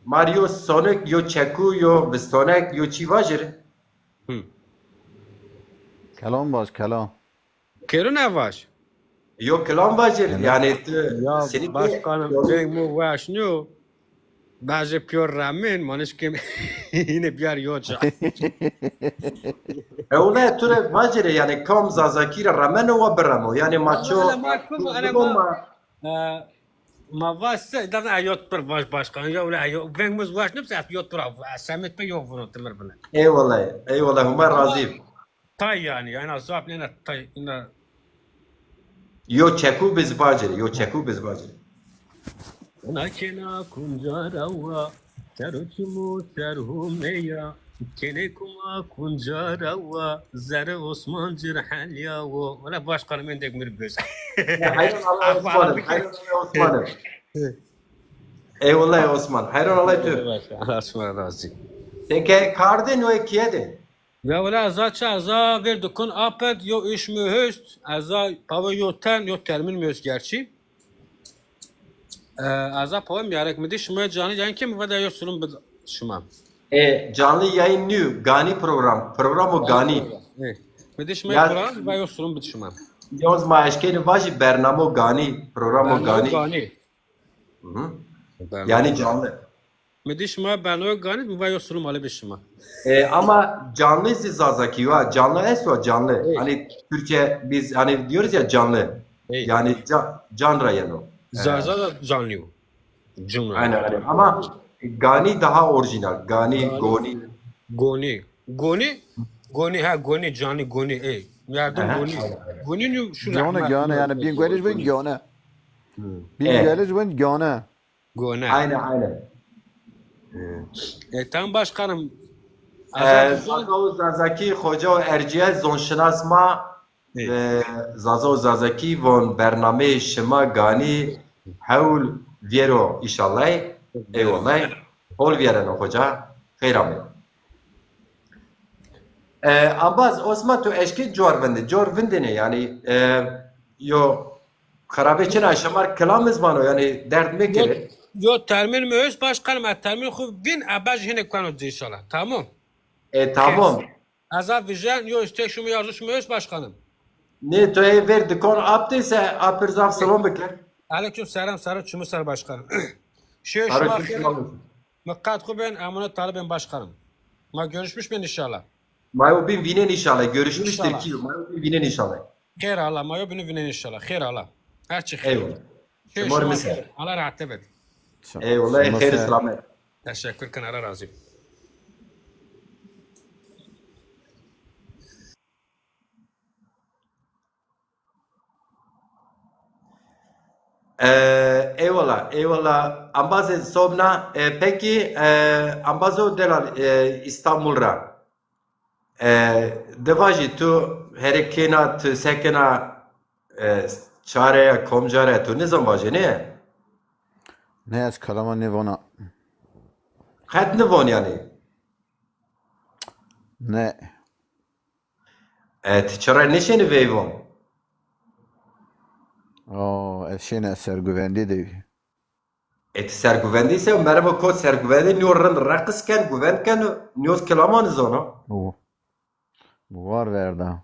Mar yo sonek, yo çeku, yo vistonek, yo çî vajir. Hı. Kelam baş, kelam. Kêro ne vaj? Yo kilam vajir, yanî tu, ya, sinî başkanım, veng mu weş nîyo. Bajê piyor remin, manişkim yine biyar yo ca. E, wele tu re vajire, yanî kam Zazakî ra remeno wa biremo. Yanî ma ço, ma, e, ma vaj se, da eyot bir vaj başkanım. Ya wele eyot, veng mu weş nîyo, eyot bir, semet be yo vuno timir bine. Eyvallah, eyvallah, Huma razî. Tay yanî, yanî zaf nêne tay, ina. Yo çeku biz vacirê, yo çeku biz vacirê. Na kena kunca rawa, sero çimo serhumeya, kene kuma kunca rawa, zere Osman cirhelya wo. Wala başkanım endek mir biz. Ya, hayran Allah Osman'ım, hayran Allah Osman'ım. Eyvallah Osman, hayran Allah tu. Eyvallah, Osman razı. Sen ke kardê noe kiye de? Ya wela ez a çi, ez a vêr dikon apet, yo iş mi hest, ez a pawe yo ten, yo termin mi hest gerçi. E, ez a pawe miyarek mi di şima canlı yayın ki mi veda yo sulum bid şima. E, canlı yayın nîyo, ganî program, programo ganî. E, mi di şima program, va yo sulum bid şima. Yoz ma eşkeni vajî bernamo ganî, programo ganî. Ganî. Hı hı. Yanî canlı. Mi di şima bernameyo ganî, mi va yo sulum ale bi şima. E, ama canlı zî Zazakî wa, canlı esto canlı. Ey. Hani Türkçe biz hani diyoruz ya canlı. Ey. Yani ca-, can ra yeno. Zaza da canlı o. Cumle. Aynen, aynen. Ama ganî daha orijinal. Ganî, ganî, goni. Goni. Goni. Goni, ha, goni, canlı, goni. Ey. Yardım goni. Goni nîyo şu. Gone, gone, yani bin geliş bin gone. Bin geliş bin gone. Gone. Aynen, aynen. E, tamam başkanım. E, Zaza û Zazakî, xoca û erciyes zonşinas ma, e, Zaza û Zazakî von bernameyê şima ganî hewl vîyero înşallah. Eyvallah. Hol vîyereno xoca. Xeyr amê. E, ambaz, Osman, tu eşkê cor vindê, cor vindêne, yanî, e, yo xerabê çin a, şima kilam mi zî vano, yanî derd mekirê. Yo, yo termin mi hest başkanım, ez termin xu vîn, e, baj hine kueno ci înşallah. Tamam. E, tamam. Ez a vijen, yo istek şumu, yarzu şumu hest başkanım. Nê, tu ê ver dikon aptê se, apir zaf silom bikir. Aleyküm selam, saro çimu ser başkanım. Şey şima xêr. Mi qet xu bên, emanet talibên başkanım. Ma görüşmüş bên inşallah. Ma yo bin vînen inşallah. Görüşmüştür ki. Ma yo bin vînen inşallah. Xêr Allah, ma yo bin vînen inşallah. Xêr Allah. Her çi xêr. Eyvallah. Şima ser. Allah rahat ebed. Eyvallah, xêr selamet. Teşekkür kin, Allah razı. E, eyvallah, eyvallah. Ambazê sobna, e, peki, e, ambazo delal, e, İstanbul ra. E, de vajî tu herê kêna, tu sekena, e, çare ya, komcare, tu nizan vajê, ne? Ne, ez kalama nêvona. Qet nivon yanî? Ne. E, ti çira nêşenî veyvon? O, ez şêne serguvendî de. E, ti serguvendî se, merimo kot serguvendî, nîyo rind reqis ken, guvend ken, nîyo kilaman zano. O. War verda.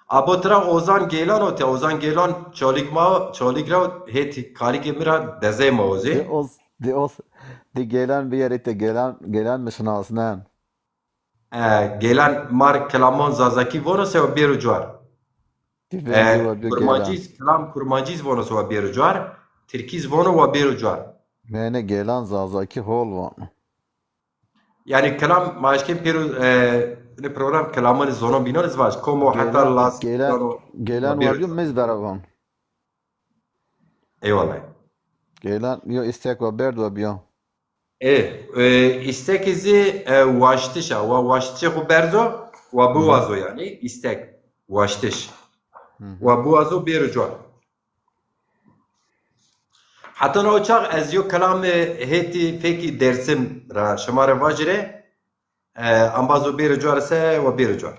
Abo tira Ozan Geylan o te, Ozan Geylan Çolîg ma, Çolîg ra hêtî kalîgê mi ra dezey ma o zî. Di Oz, di Oz, di Geylan biyerî te Geylan, Geylan mi şinasnen. E, Geylan mar kilamon Zazakî vono se o bêro cuar. Ti vercî wa biyo Gêlan. Kurmancîz, kilam Kurmancîz vono se wa bêro cuar, Tirkîz vono wa bêro cuar. Nê, nê, Gêlan Zazakî hol vano. Yanî kilam ma eşkên pêro, e, ne program kilamanê zonon bînon ez vaj. Komo heta Laz Gêlan, Gêlan wa biyo mêz vera van. Eyvallah. Gêlan yo îstek wa berd wa biyo. E, e, îstekî zî, e, waştiş a. Wa waştişê xo berzo, wa biwazo yanî. Îstek, waştiş. Wa biwazo bêro cuar. Heta no çax ez yo kelamê hetî fekî Dêrsim ra şima rê vajîrê, e, embazo bêro cuar se wa bêro cuar.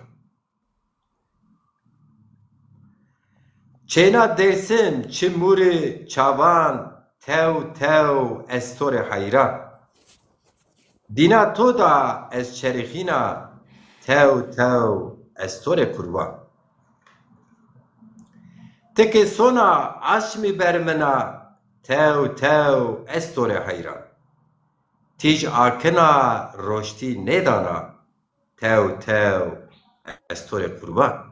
Çêna Dêrsim, çimûrî çavan, tew tew ez to rê heyran. Dîna to da ez çerixîna, tew tew ez to rê qurban. Ti ke sona aşmî ber min a, tew tew ez to rê heyran. Tîj akina roştî nêdana, tew tew ez to rê qurban.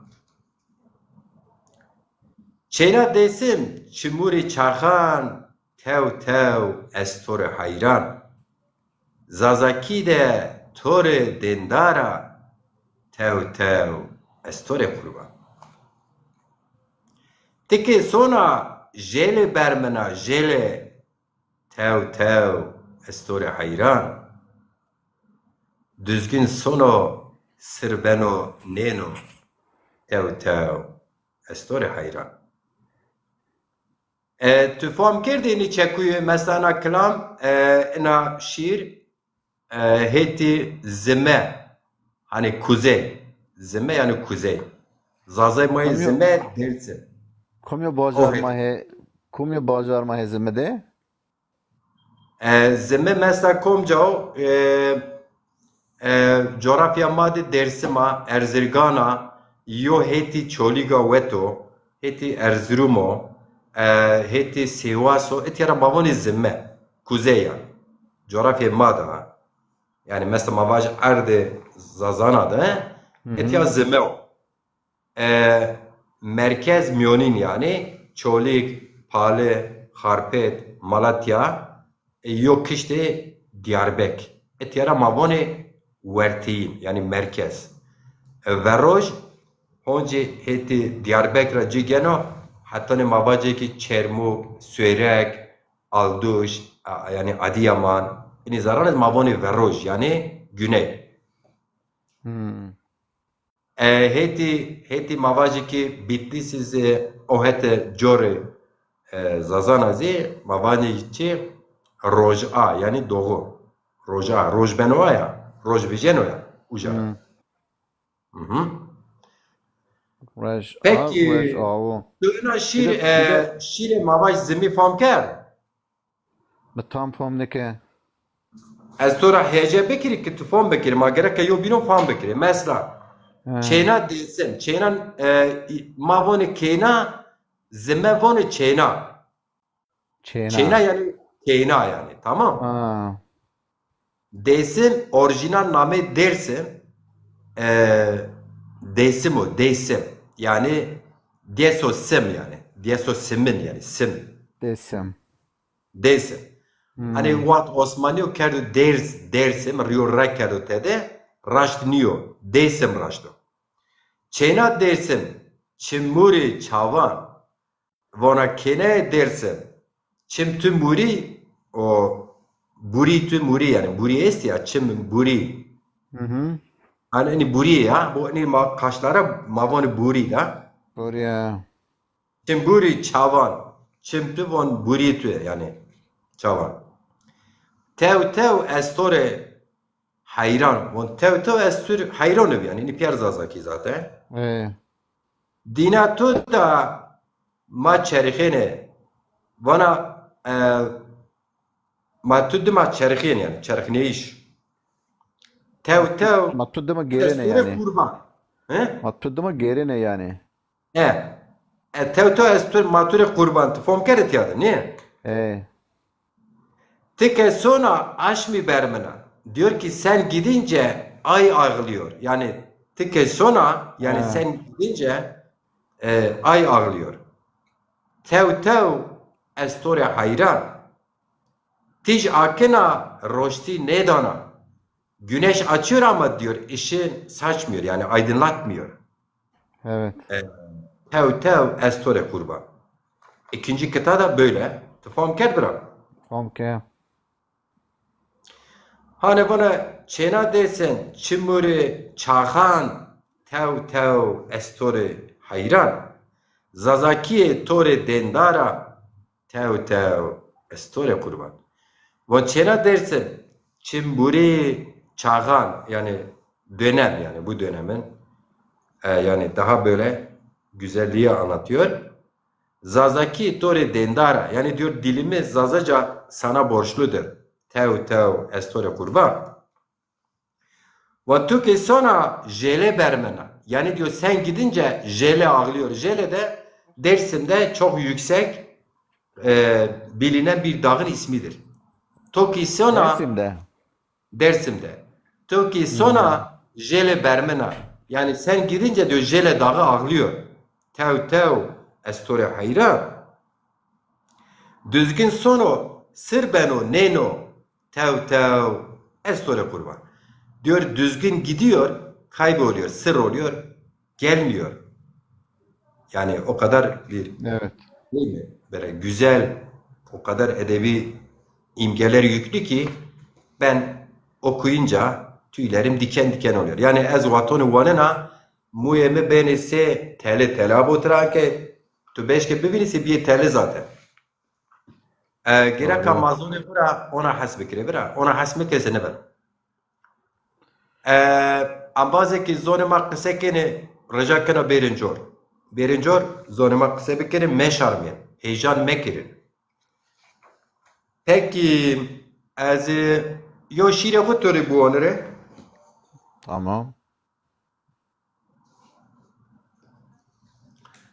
Çêna Dêsim, çimûrî çaxan, tew tew ez to rê heyran. Zazakî de to rê dêndar a, tew tew ez to rê qurban. Ti ke sona jêlê ber min a, jêlê, tew tew ez to rê heyran. Duzgin sono sir beno nêno, tew tew ez to rê heyran. E, tu fam kerdê nî çekuyê, mesela ena kilam, e, ena şîr, e, hetî zime, hanî kuzey. Zime yanî kuzey. Zazay ma yê zime Dêrsim. Komyo bajar ma hê, komyo bajar ma hê zime de? E, zime mesela komca o, e, e, coğrafya ma de Dêrsim a, Erzirgan a, yo hetî Çolîg a weto, hetî Erzurum o, e, hetî Sêwas o, etya ra ma vanê zime, kuzey a. Coğrafya ma de a. Yanî mesela ma vaj erdê Zazana de, etya zime o. E, merkez mîyonîn yanî Çolîg, Pali, Xarpêt, Malatya, e, yo kiştê Diyarbek. Etya ra ma vanê werteyîn, yanî merkez. E, veroj, honcî hetî Diyarbek ra ci geno, hetanê ma vacê ki Çermûg, Suêrek, Alduş, a, yanî Adiyaman. Înî zaran ma vanê veroj, yanî güney. E, hetî, hetî ma vajî ki Bitlîsî zî o hete corê, e, Zazana zî ma vanê çi? Roja, yanî doğu. Roja, roj beno ya, roj vijeno ya, uca ra. Hı hı. Rej a, peki, rej awo. Tu ina şîr, e, şîrê ma vaj zimî fam kerd? Mi tam fam nike. Ez to ra hêce bikirî ki tu fam bikirî. Ma gereke yo bîno fam bikirî. Mesela, çêna Dêrsim. Çêna, e, ma vonê kêna, zime vonê çêna. Çêna. Çêna yanî kêna yanî. Tamam. Ha. Dêsim, orîjînal namê Dêrsim, e, Dêsim o, Dêsim. Yanî Dêso Sim yanî. Dêso Simin yanî, Sim. Dêsim. Dêsim. Hanî wext Osmanîyo kerdo Dêrs-, Dêrsim, rîyo re kerdo tede, raşt nîyo. Dêsim raşt o. Çêna Dêrsim, çimûrî çavan, vona kêneyê Dêrsim. Çim tu mûrî, o burî tu mûrî, yanî burî estî ya, çim burî. Hı hı. Hanî enî burî ya, bu enî ma kaşlara ma vonî burî da. Burî ya. Çim burî çavan, çim tu von burî tu, yanî çavan. Tew tew ez to rê heyran. Von tew tew ez to rê heyran bi, yanî, înî pîyer Zazakî zaten. E. Dîna tu da ma çerixêne. Vana, e, ma tu dima çerixêne, yanî, çerixneyîş. Tew tew. Ma tu dima gêrêne yanî. Qurban. He? Ma tu dima gêrêne yanî. E, e, tew tew ez tu, ma tu rê qurban, tu fom kerdî tîya de, nê? E. Ti ke sona aşmî ber min a. Diyor ki sen gidince ay ağlıyor. Yani ti ke sona, yani sen gidince E, ay ağlıyor. Tew tew ez to rê hayran. Tîj akina, roştî nêdana. Güneş açıyor ama diyor, ışığı saçmıyor, yani aydınlatmıyor. Evet. E, tew tew ez to rê qurban. İkinci kıta da böyle. Tu fam kerd bira? Fam ke. Hane vana çêna Dêrsim, çimurê çaxan, tew tew ez to rê heyran. Zazakîyê to rê dêndar a, tew tew ez to rê qurban. Von çêna Dêrsim, çimurê çaxan, yani dönem, yani bu dönemin, e, yani daha böyle güzelliği anlatıyor. Zazakî to rê dêndar a. Yani diyor, dilimi Zazaca sana borçludur. Tew tew ez to rê qurban. Wa tu ki sona jêle bermena. Yani diyor, sen gidince jêle ağlıyor. Jêle de Dersim'de çok yüksek, e, bilinen bir dağın ismidir. To ki sona Dersim'de. Dersim'de. To ki sona jêle bermena. Yani sen gidince diyor, jêle dağı ağlıyor. Tew tew ez to rê heyran. Düzgün sono sir beno nêno. Tew tew ez to rê qurban. Diyor, düzgün gidiyor, kayboluyor, sır oluyor, gelmiyor. Yani o kadar bir, Evet. değil mi? Böyle güzel, o kadar edebi imgeler yüklü ki ben okuyunca tüylerim diken diken oluyor. Yani ez watonî wanena, muyê mi benê sê tele tele abo tiran ke tu beşke bivînî sê biyê tele zaten. E, gereka ma zonê xwu ra ona hes bikirê, bira. Ona hes mikirê se nêbeno. E, embazê ki zonê ma qise kenê, rica kena bêrên cor. Bêrên cor, zonê ma qise bikerê, meşarmên. Heyecan mekerê. Peki, ez, e, yo şîrê xwu to rê biwanirê. Tamam.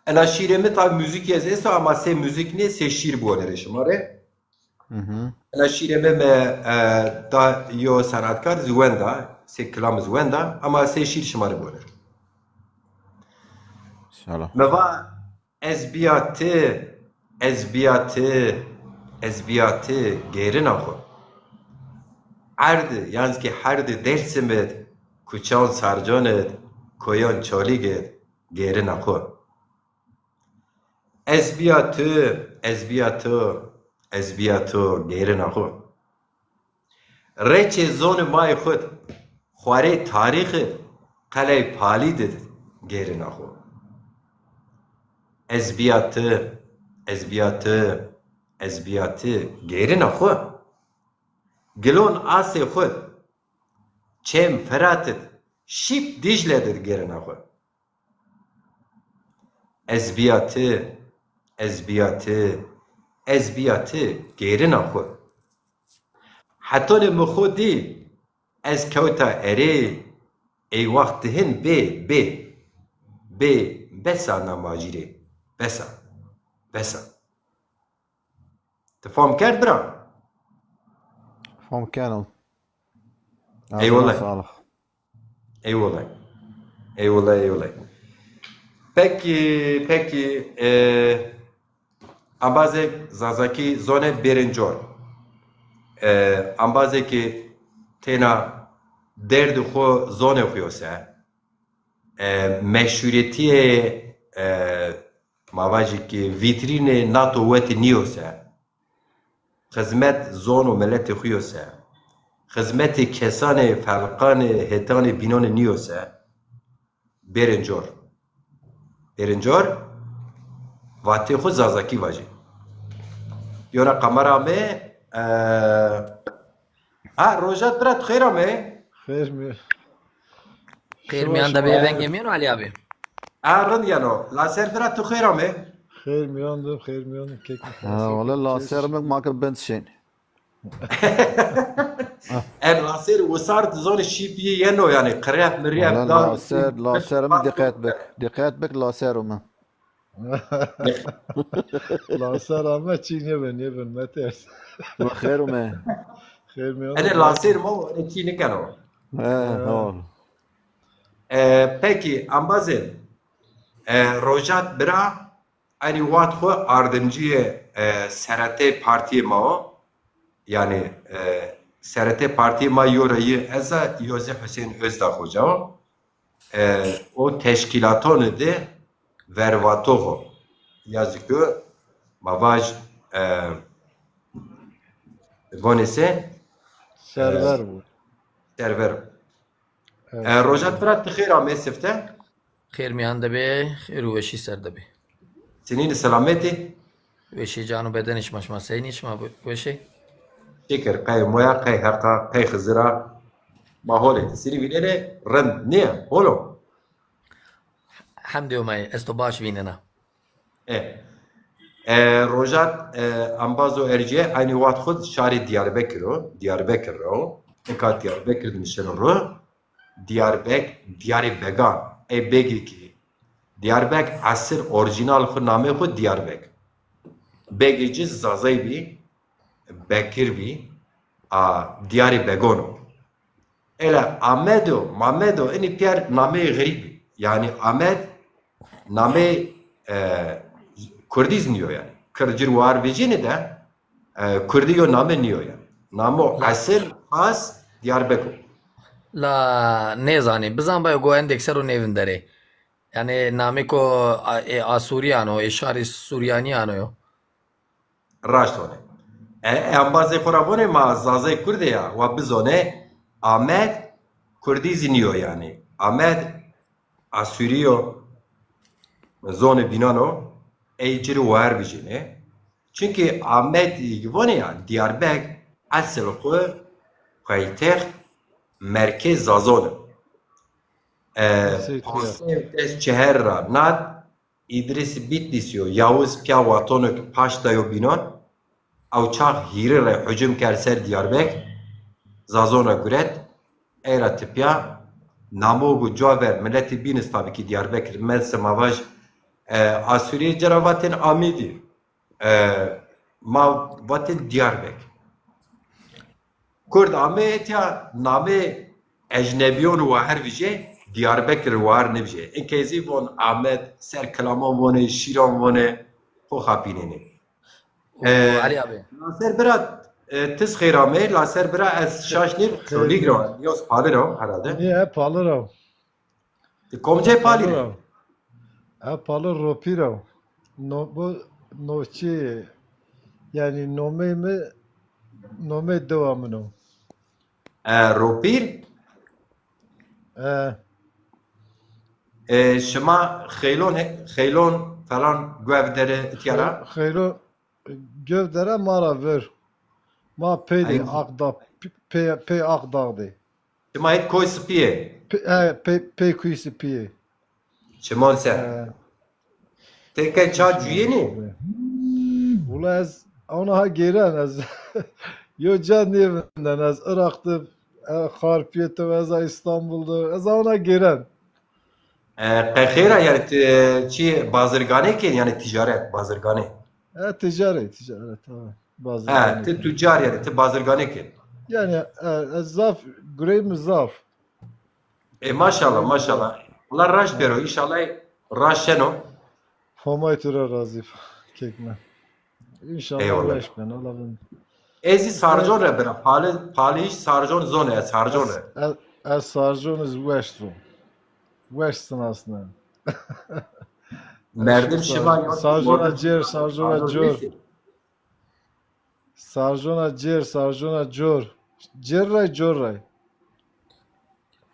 Ena şîrê mi tabi muzîkî ez esto ama sê muzîk nê, sê şîr biwanirê şima rê. Hı hı. Ena şîrê mi, mi, e, da yo senatkar zî wenda, sê kilam zî wenda ama sê şîr şima rê biwanirê. İnşallah. Mi va ez bîya ti, ez bîya ti, ez bîya ti gêrina xwu. Erd, yan zî ki herd Dêrsim id, kuçan Sercan id, koyan Çalîg id gêrina xwu. Ez bîya tu, ez bîya tu, ez bîya tu gêrina xwu. Reçê zonê ma yê xwu d, xwarê tarîx id, qelay Palîd id gêrina xwu. Ez bîya ti, ez bîya ti, ez bîya ti gêrina xwu. Gilon asê xwu d, çêm Firat id, şîp Dîcle id gêrina xwu. Ez bîya ti, ez bîya ti, ez bîya ti gêrina xwu. Hetonê mi xwu dî, ez kewta erê, ey waxt dihin bê, bê, bê, bes a na macîrê, bes a, bes a. Ti fam kerd bira? Fam keno. Eyvallah. Ağzına sağlık. Eyvallah. Eyvallah, eyvallah. Peki, peki, e, embazê Zazakî zonê bêrên cor. E, embazê ki têna derdê xwu zonê xwu yo se, e, meşhûretîyê, e, ma vajî ki vîtrînê nato wetî nîyo se, xizmet zon û miletê xwu yo se, xizmetê kesanê felqanê hetanê bînanê nîyo se, bêrên cor. Bêrên cor, vatê xwu Zazakî vajê. Yona kamera mi, e, ha, Rojat bira, tu xêr amê. Xêr mi? Xêr mîyan de bê, vengê mi yeno Alî abi? Ha, rind yeno. Laser bira, tu xêr amê. Xêr mîyan de, xêr mîyan de, kek. Ha, wala laser mi ma kir bind şên. En laser wisar, tu zonî şîp yê yeno, yani qiref miref dar. Laser, laser mi dikkat bik. Dikkat bik laser mi. Laser ama çî nêbin, nêbin, meters. Xêr ûme. Xêr mi? Ene laser ma, ene çî nikeno. He, hol. E, peki, embazê. E, Rojat bira, enî wext xwu ardimcîyê, e, seretê partîyê ma o. Yanî, e, seretê partîyê ma yo ra yi ez a, yo zî Huseyîn Ozdax Hoca o. E, o teşkîlatonî de vervatox o. Ya zî ku ma vaj, e, vonê se, e, Server bû. Server. Evet. E, Rojat bira, ti xêr amê sifte. Xêr mîyan de bê, xêr û weşî ser de bê. Sinînî selametî? Weşî can û bedenî şima, şima seynî, şima weşî? Şikir, qey moya, qey heqa, qey Xizira. Ma holê, sinî vînenê rind nîye, hol o? Hemdê Homay, ez to baş vînena. E, e, Rojat, e, embazo ercîye, eynî wext xwu şarê Diyarbekir o, Diyarbekir ra o. Nika Diyarbekir de nişeno ro. Diyarbek, Diyarê Began. Ey begî ki Diyarbek esil orîjînal xwu, namê xwu Diyarbek. Begê ci Zazay bî, Bekir bî, a, Diyarê Begon o. Ela Amed o, Mamed o, inî pîyer nameyê xerîb bî. Yanî Amed nameyê, e, kurdî zî nîyo yanî. Kird ci rê war vejînê de, e, kurdî yo name nîyo yanî. Namo esil, xas Diyarbek o. La nêzanî, bizan bayo go endêk ser o nêvinderê. Yanî namêko a-, ê Asûrîyan o, ê şarê Suryanîyan o yo. Raşt vanê. E, e, embazê xo ra vonê ma Zazay Kurdê ya, wa bizonê Amed Kurdî zî nîyo yanî. Amed Asûrî yo, zonê bînan o, ey ci rê war vijênê. Çimkî Amed vonê ya, Diyarbek esil xwu paytext merkez Zazon o. E, Seyî Tuya. Pansey des çehar ra nat, Îdrîs Bitlîsî yo, Yawuz pîya Watonik paşt dayo bînan. Ew çax hîrî rey hucum kerd ser Diyarbek, Zazon ra guret, ey ra tipya namo û cuwa ver miletî bînis, tabî kî Diyarbekir, melse ma vaj, e, Asûrîyê ci ra vatên Amêdî. E, ma vatên Diyarbek. Kurd ame etya namê ecnebîyon wa her vijê, Diyarbekir wa her nivijê. Inkey zî von Amed, ser kilaman vonê, şîran vonê, xo xapînênê. E, Elî abi. Laser bira, e, tiz xêr amê, laser bira ez şaş nîv, Xêr Çolîg ra, nîyo Pali ra herhalde. Nîye, Pali ra. Ti komcê Palî rê? Pali ra. E, Pali Ropî ra. No, bu noçî, yanî nomey mi, nomey dewa min o. E, Ropîr? E. E, şima xeylon, xeylon falan guev dere itya ra? Xey-, xeylon guev dere ma ra ver. Ma pey de Aqdağ, pey, pey Aqdağ de. Şima hêt Koy Sipî yê? Pe-, he, pe-, pey Koy Sipî yê. Çimon ser. He. Teke ça cuyênî? Wula ez ona ha gêren, ez yo ca nêvinden, ez Iraq de, e, Xarpîye de, ez a Îstanbul de, ez ona gêren. E, qe xêr a, yanî ti çi bazirganê kên, yanî tîcaret, bazirganê? E, ticaret, ticaret, ha. Bazirganê kên. Ha, ti tucar yanî, ti bazirganê kên. Yanî, e, ez zaf, gureyê mi zaf. E, maşallah, maşallah. Allah raşt bero, înşallah raşt şeno. Homay tu ra razî, kek mi. Înşallah weş ben, Allah bin. Ez zî Sarcon re bira, Pali, Pali hîç Sarcon zonê, ez Sarcon re. Ez, ez, ez Sarcon iz weş zon. Weş sinasne. Merdim şima Sarcona cêr, Sarcona cor. Sarcona cêr, Sarcona cor. Cêr ray, cor ray.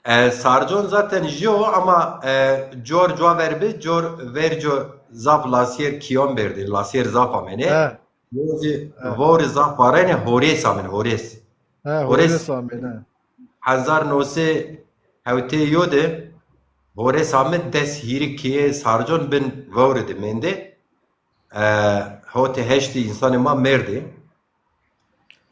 E, Sarcon zaten jî yo ama, e, cor cuwa ver bi, cor ver co zaf lasîyer kîyon berdî, lasîyer zaf amêne. He. Yo zî vewrî zaf varene, Horês amêne, Horês. He, Horês. Horês amêne. Hezar no sey hewtê yo de Horês ame, des hîrî kîyê Sarcon bin vewrî de mendê. E, hotê heştî însanê ma merdî.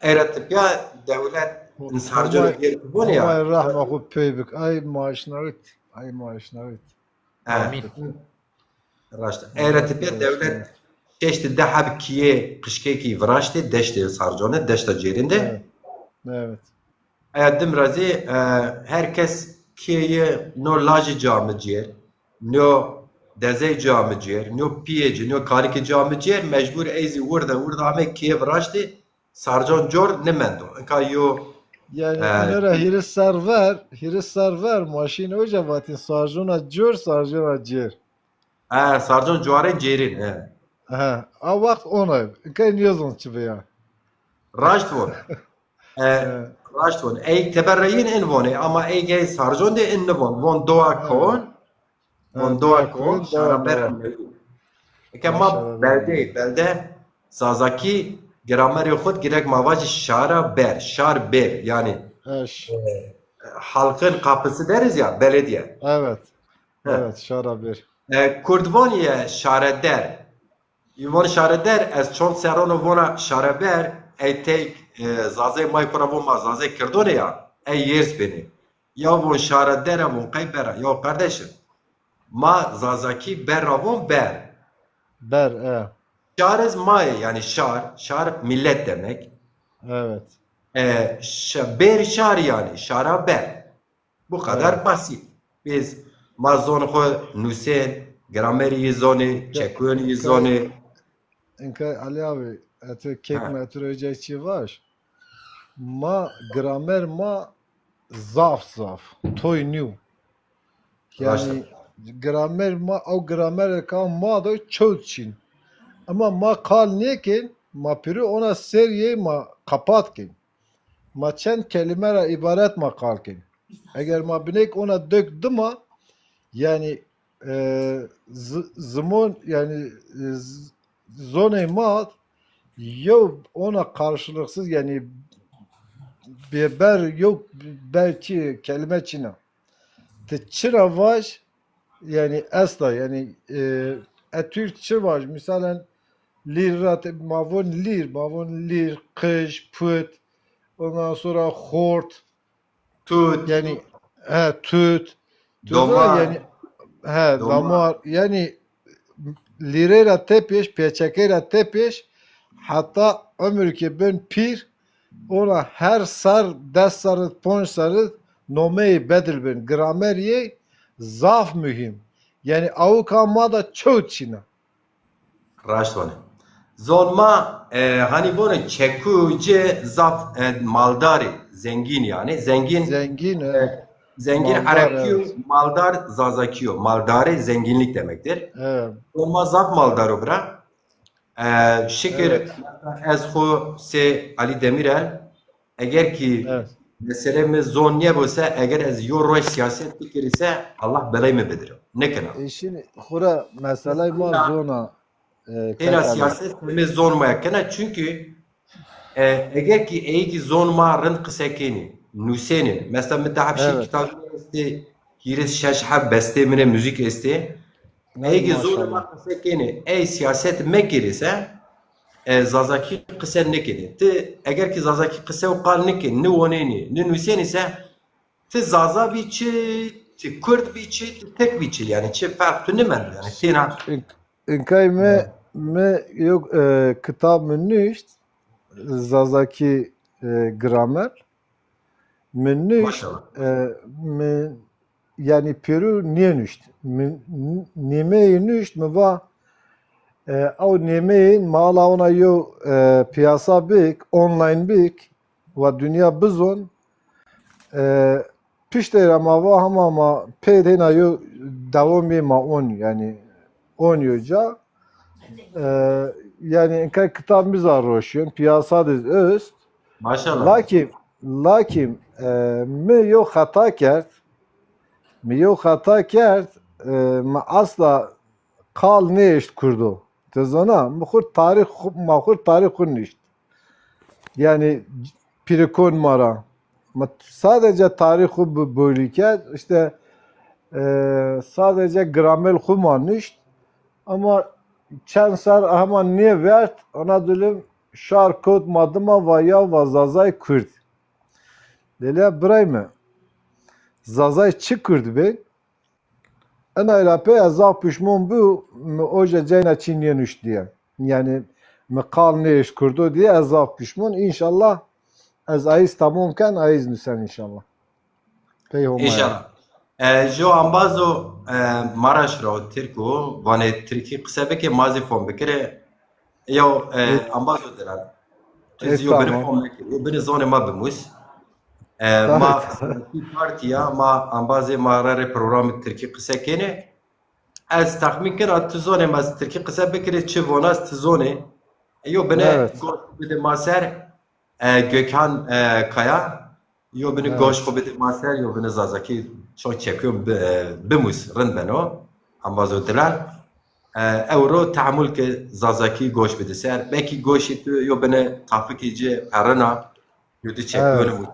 Era tipya dewlet Sarconê gêr bibonê ya. Homay rehma xwu pey bik. Ay maaşnawit. Ay maaşnawit. E, Amîn. Raşt. Era tipya dewlet şeştî di heb kîyê qijkekî viraştê deştê Sarconê, deşta cêrîn de. Evet. Evet. Eya dim ra zî, e, her kes kîyê yi no lajî ca mi cêr, no dezey ca mi cêr, nîyo pîyê ci, nîyo kalikê ca mi cêr, mecbur ey zî wirde wirde ame kêv raştê, Sarcon cor nimendo. Inka yo, Yanî e, ino ra hîris serr ver, hîris serr ver, ma şîn oca vatîn Sarcona cor, Sarcona cêr. E, Sarcon cuarên cêrîn, e. He, a wext onay. Inka niyozon çi veya. Raşt von. E, raşt von. Ey teberreyîn in vonê, ama ey gey Sarcon de in nivon. Von doa kon. Von doa kon, şara ber. Eke ma belde, belde Zazakî gramerê xud girek ma vajî şara ber, şar ber. Yanî halkın kapısı deriz ya, belediye. Evet. Evet, şara ber. E, Kurd von ye şare der. Î von şare der, ez çond serrono vona şare ber, ey tey, e, Zazey may kura von ma Zazey kirdone ya, ey yers beni. Ya von şare dere, von qey bera. Ya kardeşim, ma Zazakî ber ra von ber. Ber, e. Şar iz ma ye, yanî şar, şar millet demek. Evet. E, şa-, ber şar yanî, şara ber. Bu kadar basit. Biz ma zon xo nusên, gramerî yi zonê, çekuyonî yi zonê. Inka Ali abi, eto kek mi eto roja çi vaş. Ma gramer ma zaf zaf toy nîyo. Yanî gramer ma, ew gramer ka ma do çewt çin. Ama ma qal nêkên, ma pîrû ona seriyê ma qapat kên. Ma çend kelîme ra îbaret ma qal kên. Eger ma binêk ona dök dima, yanî, e, z-, zimon, yanî, e, z-, zonê ma yew ona karşılıksız, yanî bêber yew belkî kelîme çin a. Ti çira vaj, yanî esta, yanî, e, e, Türk çi vaj? Misalen, lîr ra te-, ma von lîr, ma von lîr, qij, put, ondan sonra xort. Tut. Yanî, he, tut. Tut ra Domar. Yanî, he, damar. Yanî, lîrey ra tepêş, pêçekey ra tepêş, heta ömür ki bin pîr, ona her ser, des serr, ponc serr nomeyê bedil bin. Gramer yê zaf muhîm. Yanî awika ma da çewt çin a. Raşt vanê. Zon ma, e, hanî vonê çeku ci zaf, e, maldarî, zengîn yanî. Zengîn, zengîn, e, zengîn Erebkî yo, maldar Zazakî yo. Maldarî zenginlik demektir. Zon ma zaf maldar o bira. E, şikir ez xo sê Ali Demirel, eger ki mesele mi zon nêbo se, eger ez yo roj siyaset bikirî se, Allah belay mi bidiro. Nêkena. E, şinî xura meselay ma zon a. E, têna siyaset semê zon ma kena. Çünkü, e, eger ki ey ki zon ma rind qise kenî, nusenî. Mesela mi daha bir şey kitabı estê, hîris şeş heb bestê mi rê, müzik estê. Ey ki zon ma qise kenî, ey siyaset mekirî se, e, Zazakî qise nêkenî. Ti eger ki Zazakî qise û qal nêkenî, nêwonenî, nênusenî se, ti Zaza bî çi, ti Kurd bî çi, ti Tirk bî çi. Yanî çi ferq tu nêmendo. Yanî têna. Inkay mi, mi yo, e, kitab mi nuşt, Zazakî, e, gramer. Mi nuşt, e, mi, yanî pêrû nênuşt. Mi n-, nêmeyê nuşt, mi va, e, ew nêmeyê ma ala ona yo, e, piyasa bik, online bik, wa dinya bizon. E, piştê ra ma va hema ma pê de hêna yo dewamê ma on, yanî on yo ca. E, yanî inkay kitab mi zî roşîyon, piyasa de est. Maşallah. Lakîn, lakîn, e, mi yo xeta kerd, mi yo xeta kerd, e, mi asla qal nêeşt kurdo. Ti zana, mi xurt tarîx xu-, ma xurt tarîx xu nişt. Yanî pîrikon ma ra. Ma sadece tarîx xu bi-, bölî kerd, îşte, e, sadece gramel xu ma nişt. Ama çend ser hema nêvert, ana dilim şar kot ma dima va ya va Zazay Kurd. Lêlê birey mi, Zazay çi Kurd bên? Enay ra pey ez zaf pişmon bû, mi oje cayna çî nênuşt diye. Yanî mi qal nêeşt kurdo diye ez zaf pişmon. Înşallah ez ayîz tamom ken, ayîz nusen înşallah. Pey Homay ra. Înşallah. E, jo ambazo, e, Maraş ra o, Tirk o, vanê Tirkî qise bike, ma zî fom bikire. Yo, e, ambazo Dilan. Tu zî yo bini fom bike, yo bini zonê ma bimus. E, ma siyasî partî ya, ma ambazê ma ra rê programê Tirkî qise kenê. Ez texmîn kena tu zonê ma Tirkî qise bikirê, çi vona ez tu zonê. E, yo bini goş bide ma ser. E, Gökhan, e, Kaya, yo bini goş xo bide ma ser, yo bini Zazakî çok çekiyor, bi-, e, bimus, rind beno, ambazo Dilal. E, ewro tehemul ke Zazakî goş bide ser. Belkî goşî tu yo bini tafikî ci perina, yo di çekiyor mu.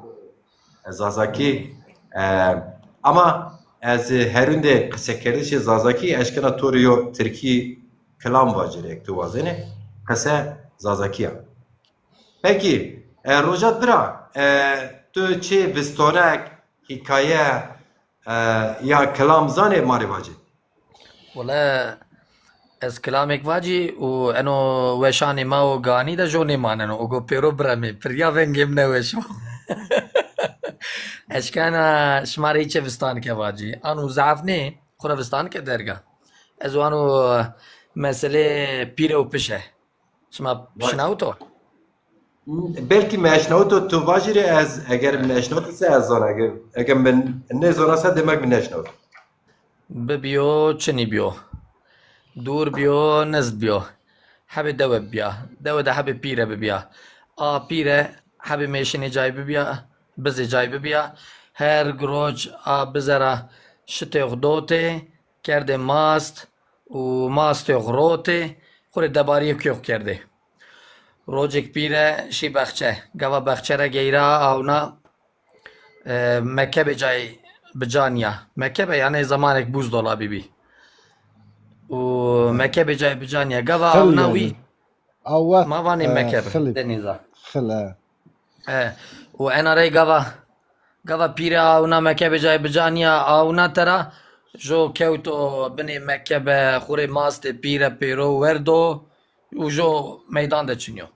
E, Zazakî, e, ama ez herunde qisekerdişê Zazakî eşkena to rê yo Tirkî kilam vacirê, ek tu wazenê, qise Zazakî ya. Pekî, e, Rojat bira, e, tu çi vistonek, hîkaye, e, ya kilam zanê ma rê vacî? Wele ez kilamêk vacî û eno weşanê ma û ganî de jo nêmaneno. O go pêro biremê, pirya vengê min neweş o. Eşkena şima rê çi vistanike vacî. Ano zaf nê, xwu ra vistanike derga. Ez wano meselê pîre û pişe. Şima şinawito? Belkî mi eşnawito, tu vajîrê ez, eger mi eşnawito se ez zana. Eger, eger mi nêzona se demek mi nêşnawito. Bibîyo, çinî bîyo. Dûr bîyo, nizd bîyo. Hebê dewe bibîya. Dewe de hebê pîre bibîya. A pîre hebê mêşinê cay bibîya, bizê cay bibîya. Her roc a bize ra şitêx dotê, kerdê mast û mastêx rotê, xwu rê debarîyê kuyêx kerdê. Rocêk pîre şî bexçe. Gava bexçe ra geyra awna, e, mekebê cay bi ca nîya. Mekebe yanî zemanek buzdolabî bî. Û mekebê cay bi ca nîya. Gava awna wî. Ma vanê mekebe. Denîza. E, û ena rey gava, gava pîre awna mekebê cay bi ca nîya, awna tera, jo kewto binê mekebe, xwu rê mastê pîre pêro werdo û jo meydan de çinyo.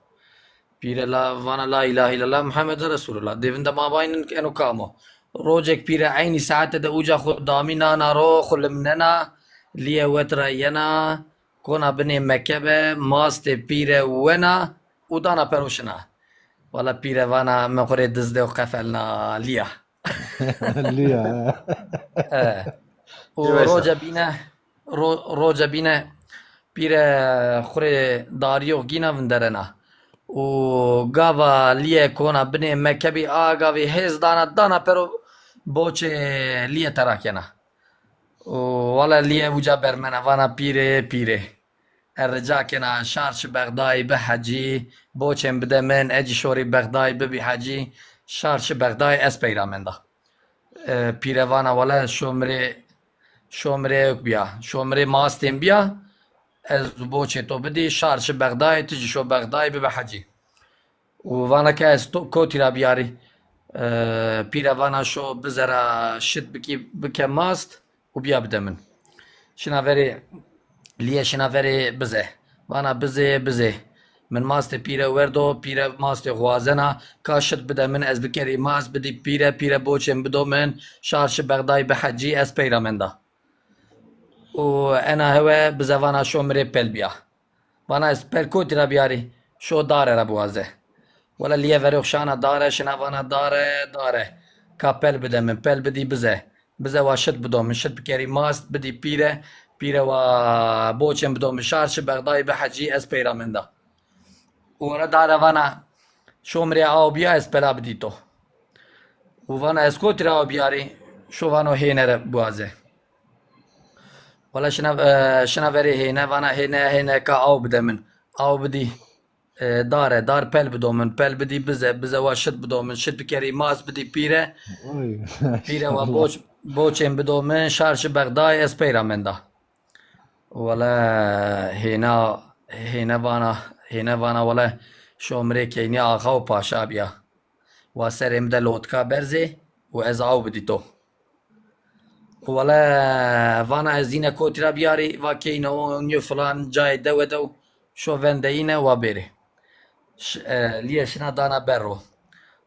Pîre la vana la îlahe îllallah Muhammed Resulullah. Dêvinde ma vaynin eno kam o. Rocêk pîre eynî saete de uca xwu damî nana ro, xwu limnena, lîye wet ra yena, kona binê mekebe, mastê pîre wena û dana pero şina. Wala pîre vana mi xwu rê dizdê û qefelna lîya. Lîya, he. E. Û roce bîne, ro-, roce bîne pîre xwu rê darîyox gîna vinderena. Û gava lîye kona binê mekebî, a gavî hêz dana, dana pero boçê lîye tera kena. Û wele lîye uca bermena, vana pîrê, pîrê. Ez rica kena şar şi Bexdayî bihecî, boçên bide min, ecî şorî Bexdayî bibî hecî, şar şi Bexdayî ez peyra menda. E, pîre vana wele şo mi rê, şo mi rê ewk bîya, şo mi rê mastên bîya, ez boçê to bidî, şar şi Bexdayî, ti jî şo Bexdayî bibe hecî. Û vana ke ez to kotî ra biyarî? E, pîre vana şo bize ra şit bikî, bike mast û biya bide min. Şina verê, lîye şina verê bize. Vana bizê, bizê. Min mastê pîre werdo, pîre mastê xo wazena, ka şit bide min, ez bikerî mast, bidî pîre, pîre boçên bido min, şar şi Bexdayî bihecî, ez peyra menda. Û ena hewe bize vana şo mi rê pel bîya. Vana ez pel kotî ra biyarî? Şo dare ra biwaze. Wele lîye verê xo şana dare, şina vana dare, dare. Ka pel bide min, pel bidî bize. Bize wa şit bido min, şit bikerî mast, bidî pîre, pîre wa boçên bido min, şar şi Bexdayî bihecî, ez peyra menda. Û wele dare vana, şo mi rê aw bîya, ez pela bidî to. Û vana ez kotî ra aw biyarî? Şo vano hêne ra biwaze. Wele şina, e, şina verê hêne, vana hêne, hêne ka aw bide min. Aw bidî, e, dare, dar pel bido min, pel bidî bize, bize wa şit bido min, şit bikerî mast bidî pîre. Oy, pîre wa maşallah. Boç, boçên bido min, şar şi Bexdayî, ez peyra menda. Wele hêna, hêne vana, hêne vana wele şo mi rê keynî axa û paşa bîya. Wa serê mi de lotka berzê û ez aw bidî to. Wele vana ez îne kotî ra biyarî? Va keyne o nîyo filan cayê dewe de, şo vende îne wa bêrê. Ş-, e, lîye şina dana berro.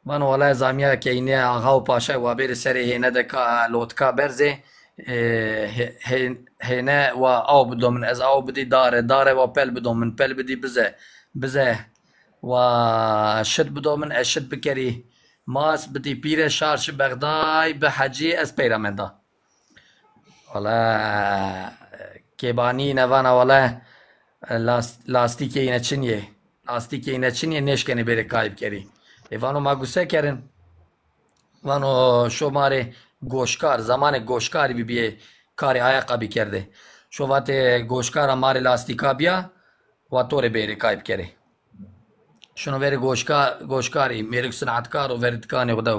Vano wala ez amîya ke înê axa û paşay wa bêrê serê hêne de ka lotka berzê, e, hê-, hê-, hêne wa aw bido min, ez aw bidî dare, dare wa pel bido min, pel bidî bize, bize wa şit bido min, ez şit bikerî mas, bidî pîre, şar şi Bexday, bi hecî, ez peyra menda. Wala kêbanî ne vana wala last-, lastîkê îne çin yê. Lastîkê îne çin yê, nêşkenê bêrê kayb kerî. Ê vano ma guse kerin. Vano şo ma rê goşkar, zamanê goşkarî bibîyê karê ayaqa bîkerdê. Şo vatê goşkara ma rê lastîka bîya, wa to rê bêrê kayb kerê. Şino verê goşka-, goşkarî, mêrik sinatkar û verê dikanê xwu de.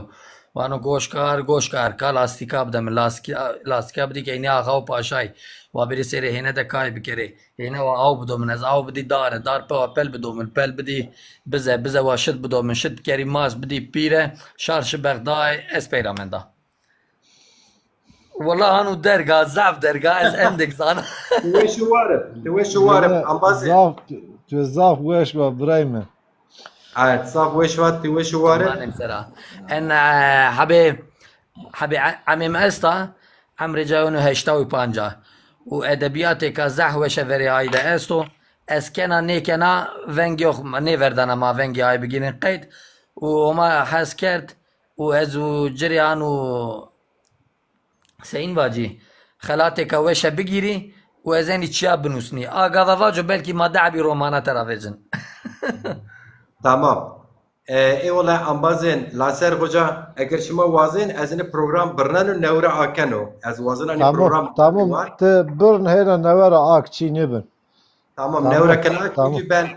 Vano goşkar, goşkar, ka lastîka bide min, lastîka, lastîka bidî ke înê axa û paşay wa bêrê serê hêne de kay bikerê. Hêne wa aw bido min, ez aw bidî dare, dar pe wa pel bido min, pel bidî bize, bize wa şit bido min, şit bikerî mas, bidî pîre, şar şi Bexday, ez peyra menda. Wela hanu derga, zaf derga, ez endek zana. Ti weş û war ib, ti weş û war ib, embazê. Zaf, tu zaf weş wa birayê mi. Evet, zaf weş wa, ti weş û war ib. Manem sera. En, e, hebê, hebê e-, emê mi esta, emrê ca yono heşta û panca. Û edebîyatêka zaf weşe verê ay de esto. Ez kena nêkena veng yox, nêverdana ma vengê ay bigîrin qeyd. Û Homa hes kerd, û ez û ci rê ano Seyîn vacî, xelatêka weşe bigîrî û ez enî çiya binusnî. A gava vaco belkî ma dehbî romana te ra vecin. Tamam. E, ewela embazên Laser Xoca, eger şima wazên, ez ini program birneno, newre akeno. Ez wazena ni program. Tamam, tamam. Ti birn hêna newe ra ak, çî nêbin. Tamam, tamam, newre kena, tamam. Çünkü ben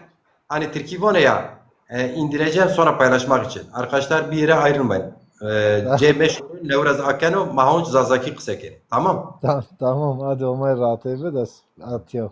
hani Tirkî vone ya, e, indireceğim sonra paylaşmak için. Arkadaşlar bir yere ayrılmayın. E, cê meşhur newre z akeno, ma honc zazakî qise kenî. Tamam? Ta-, tamam, hadi Omay rahatê bide, atîyo.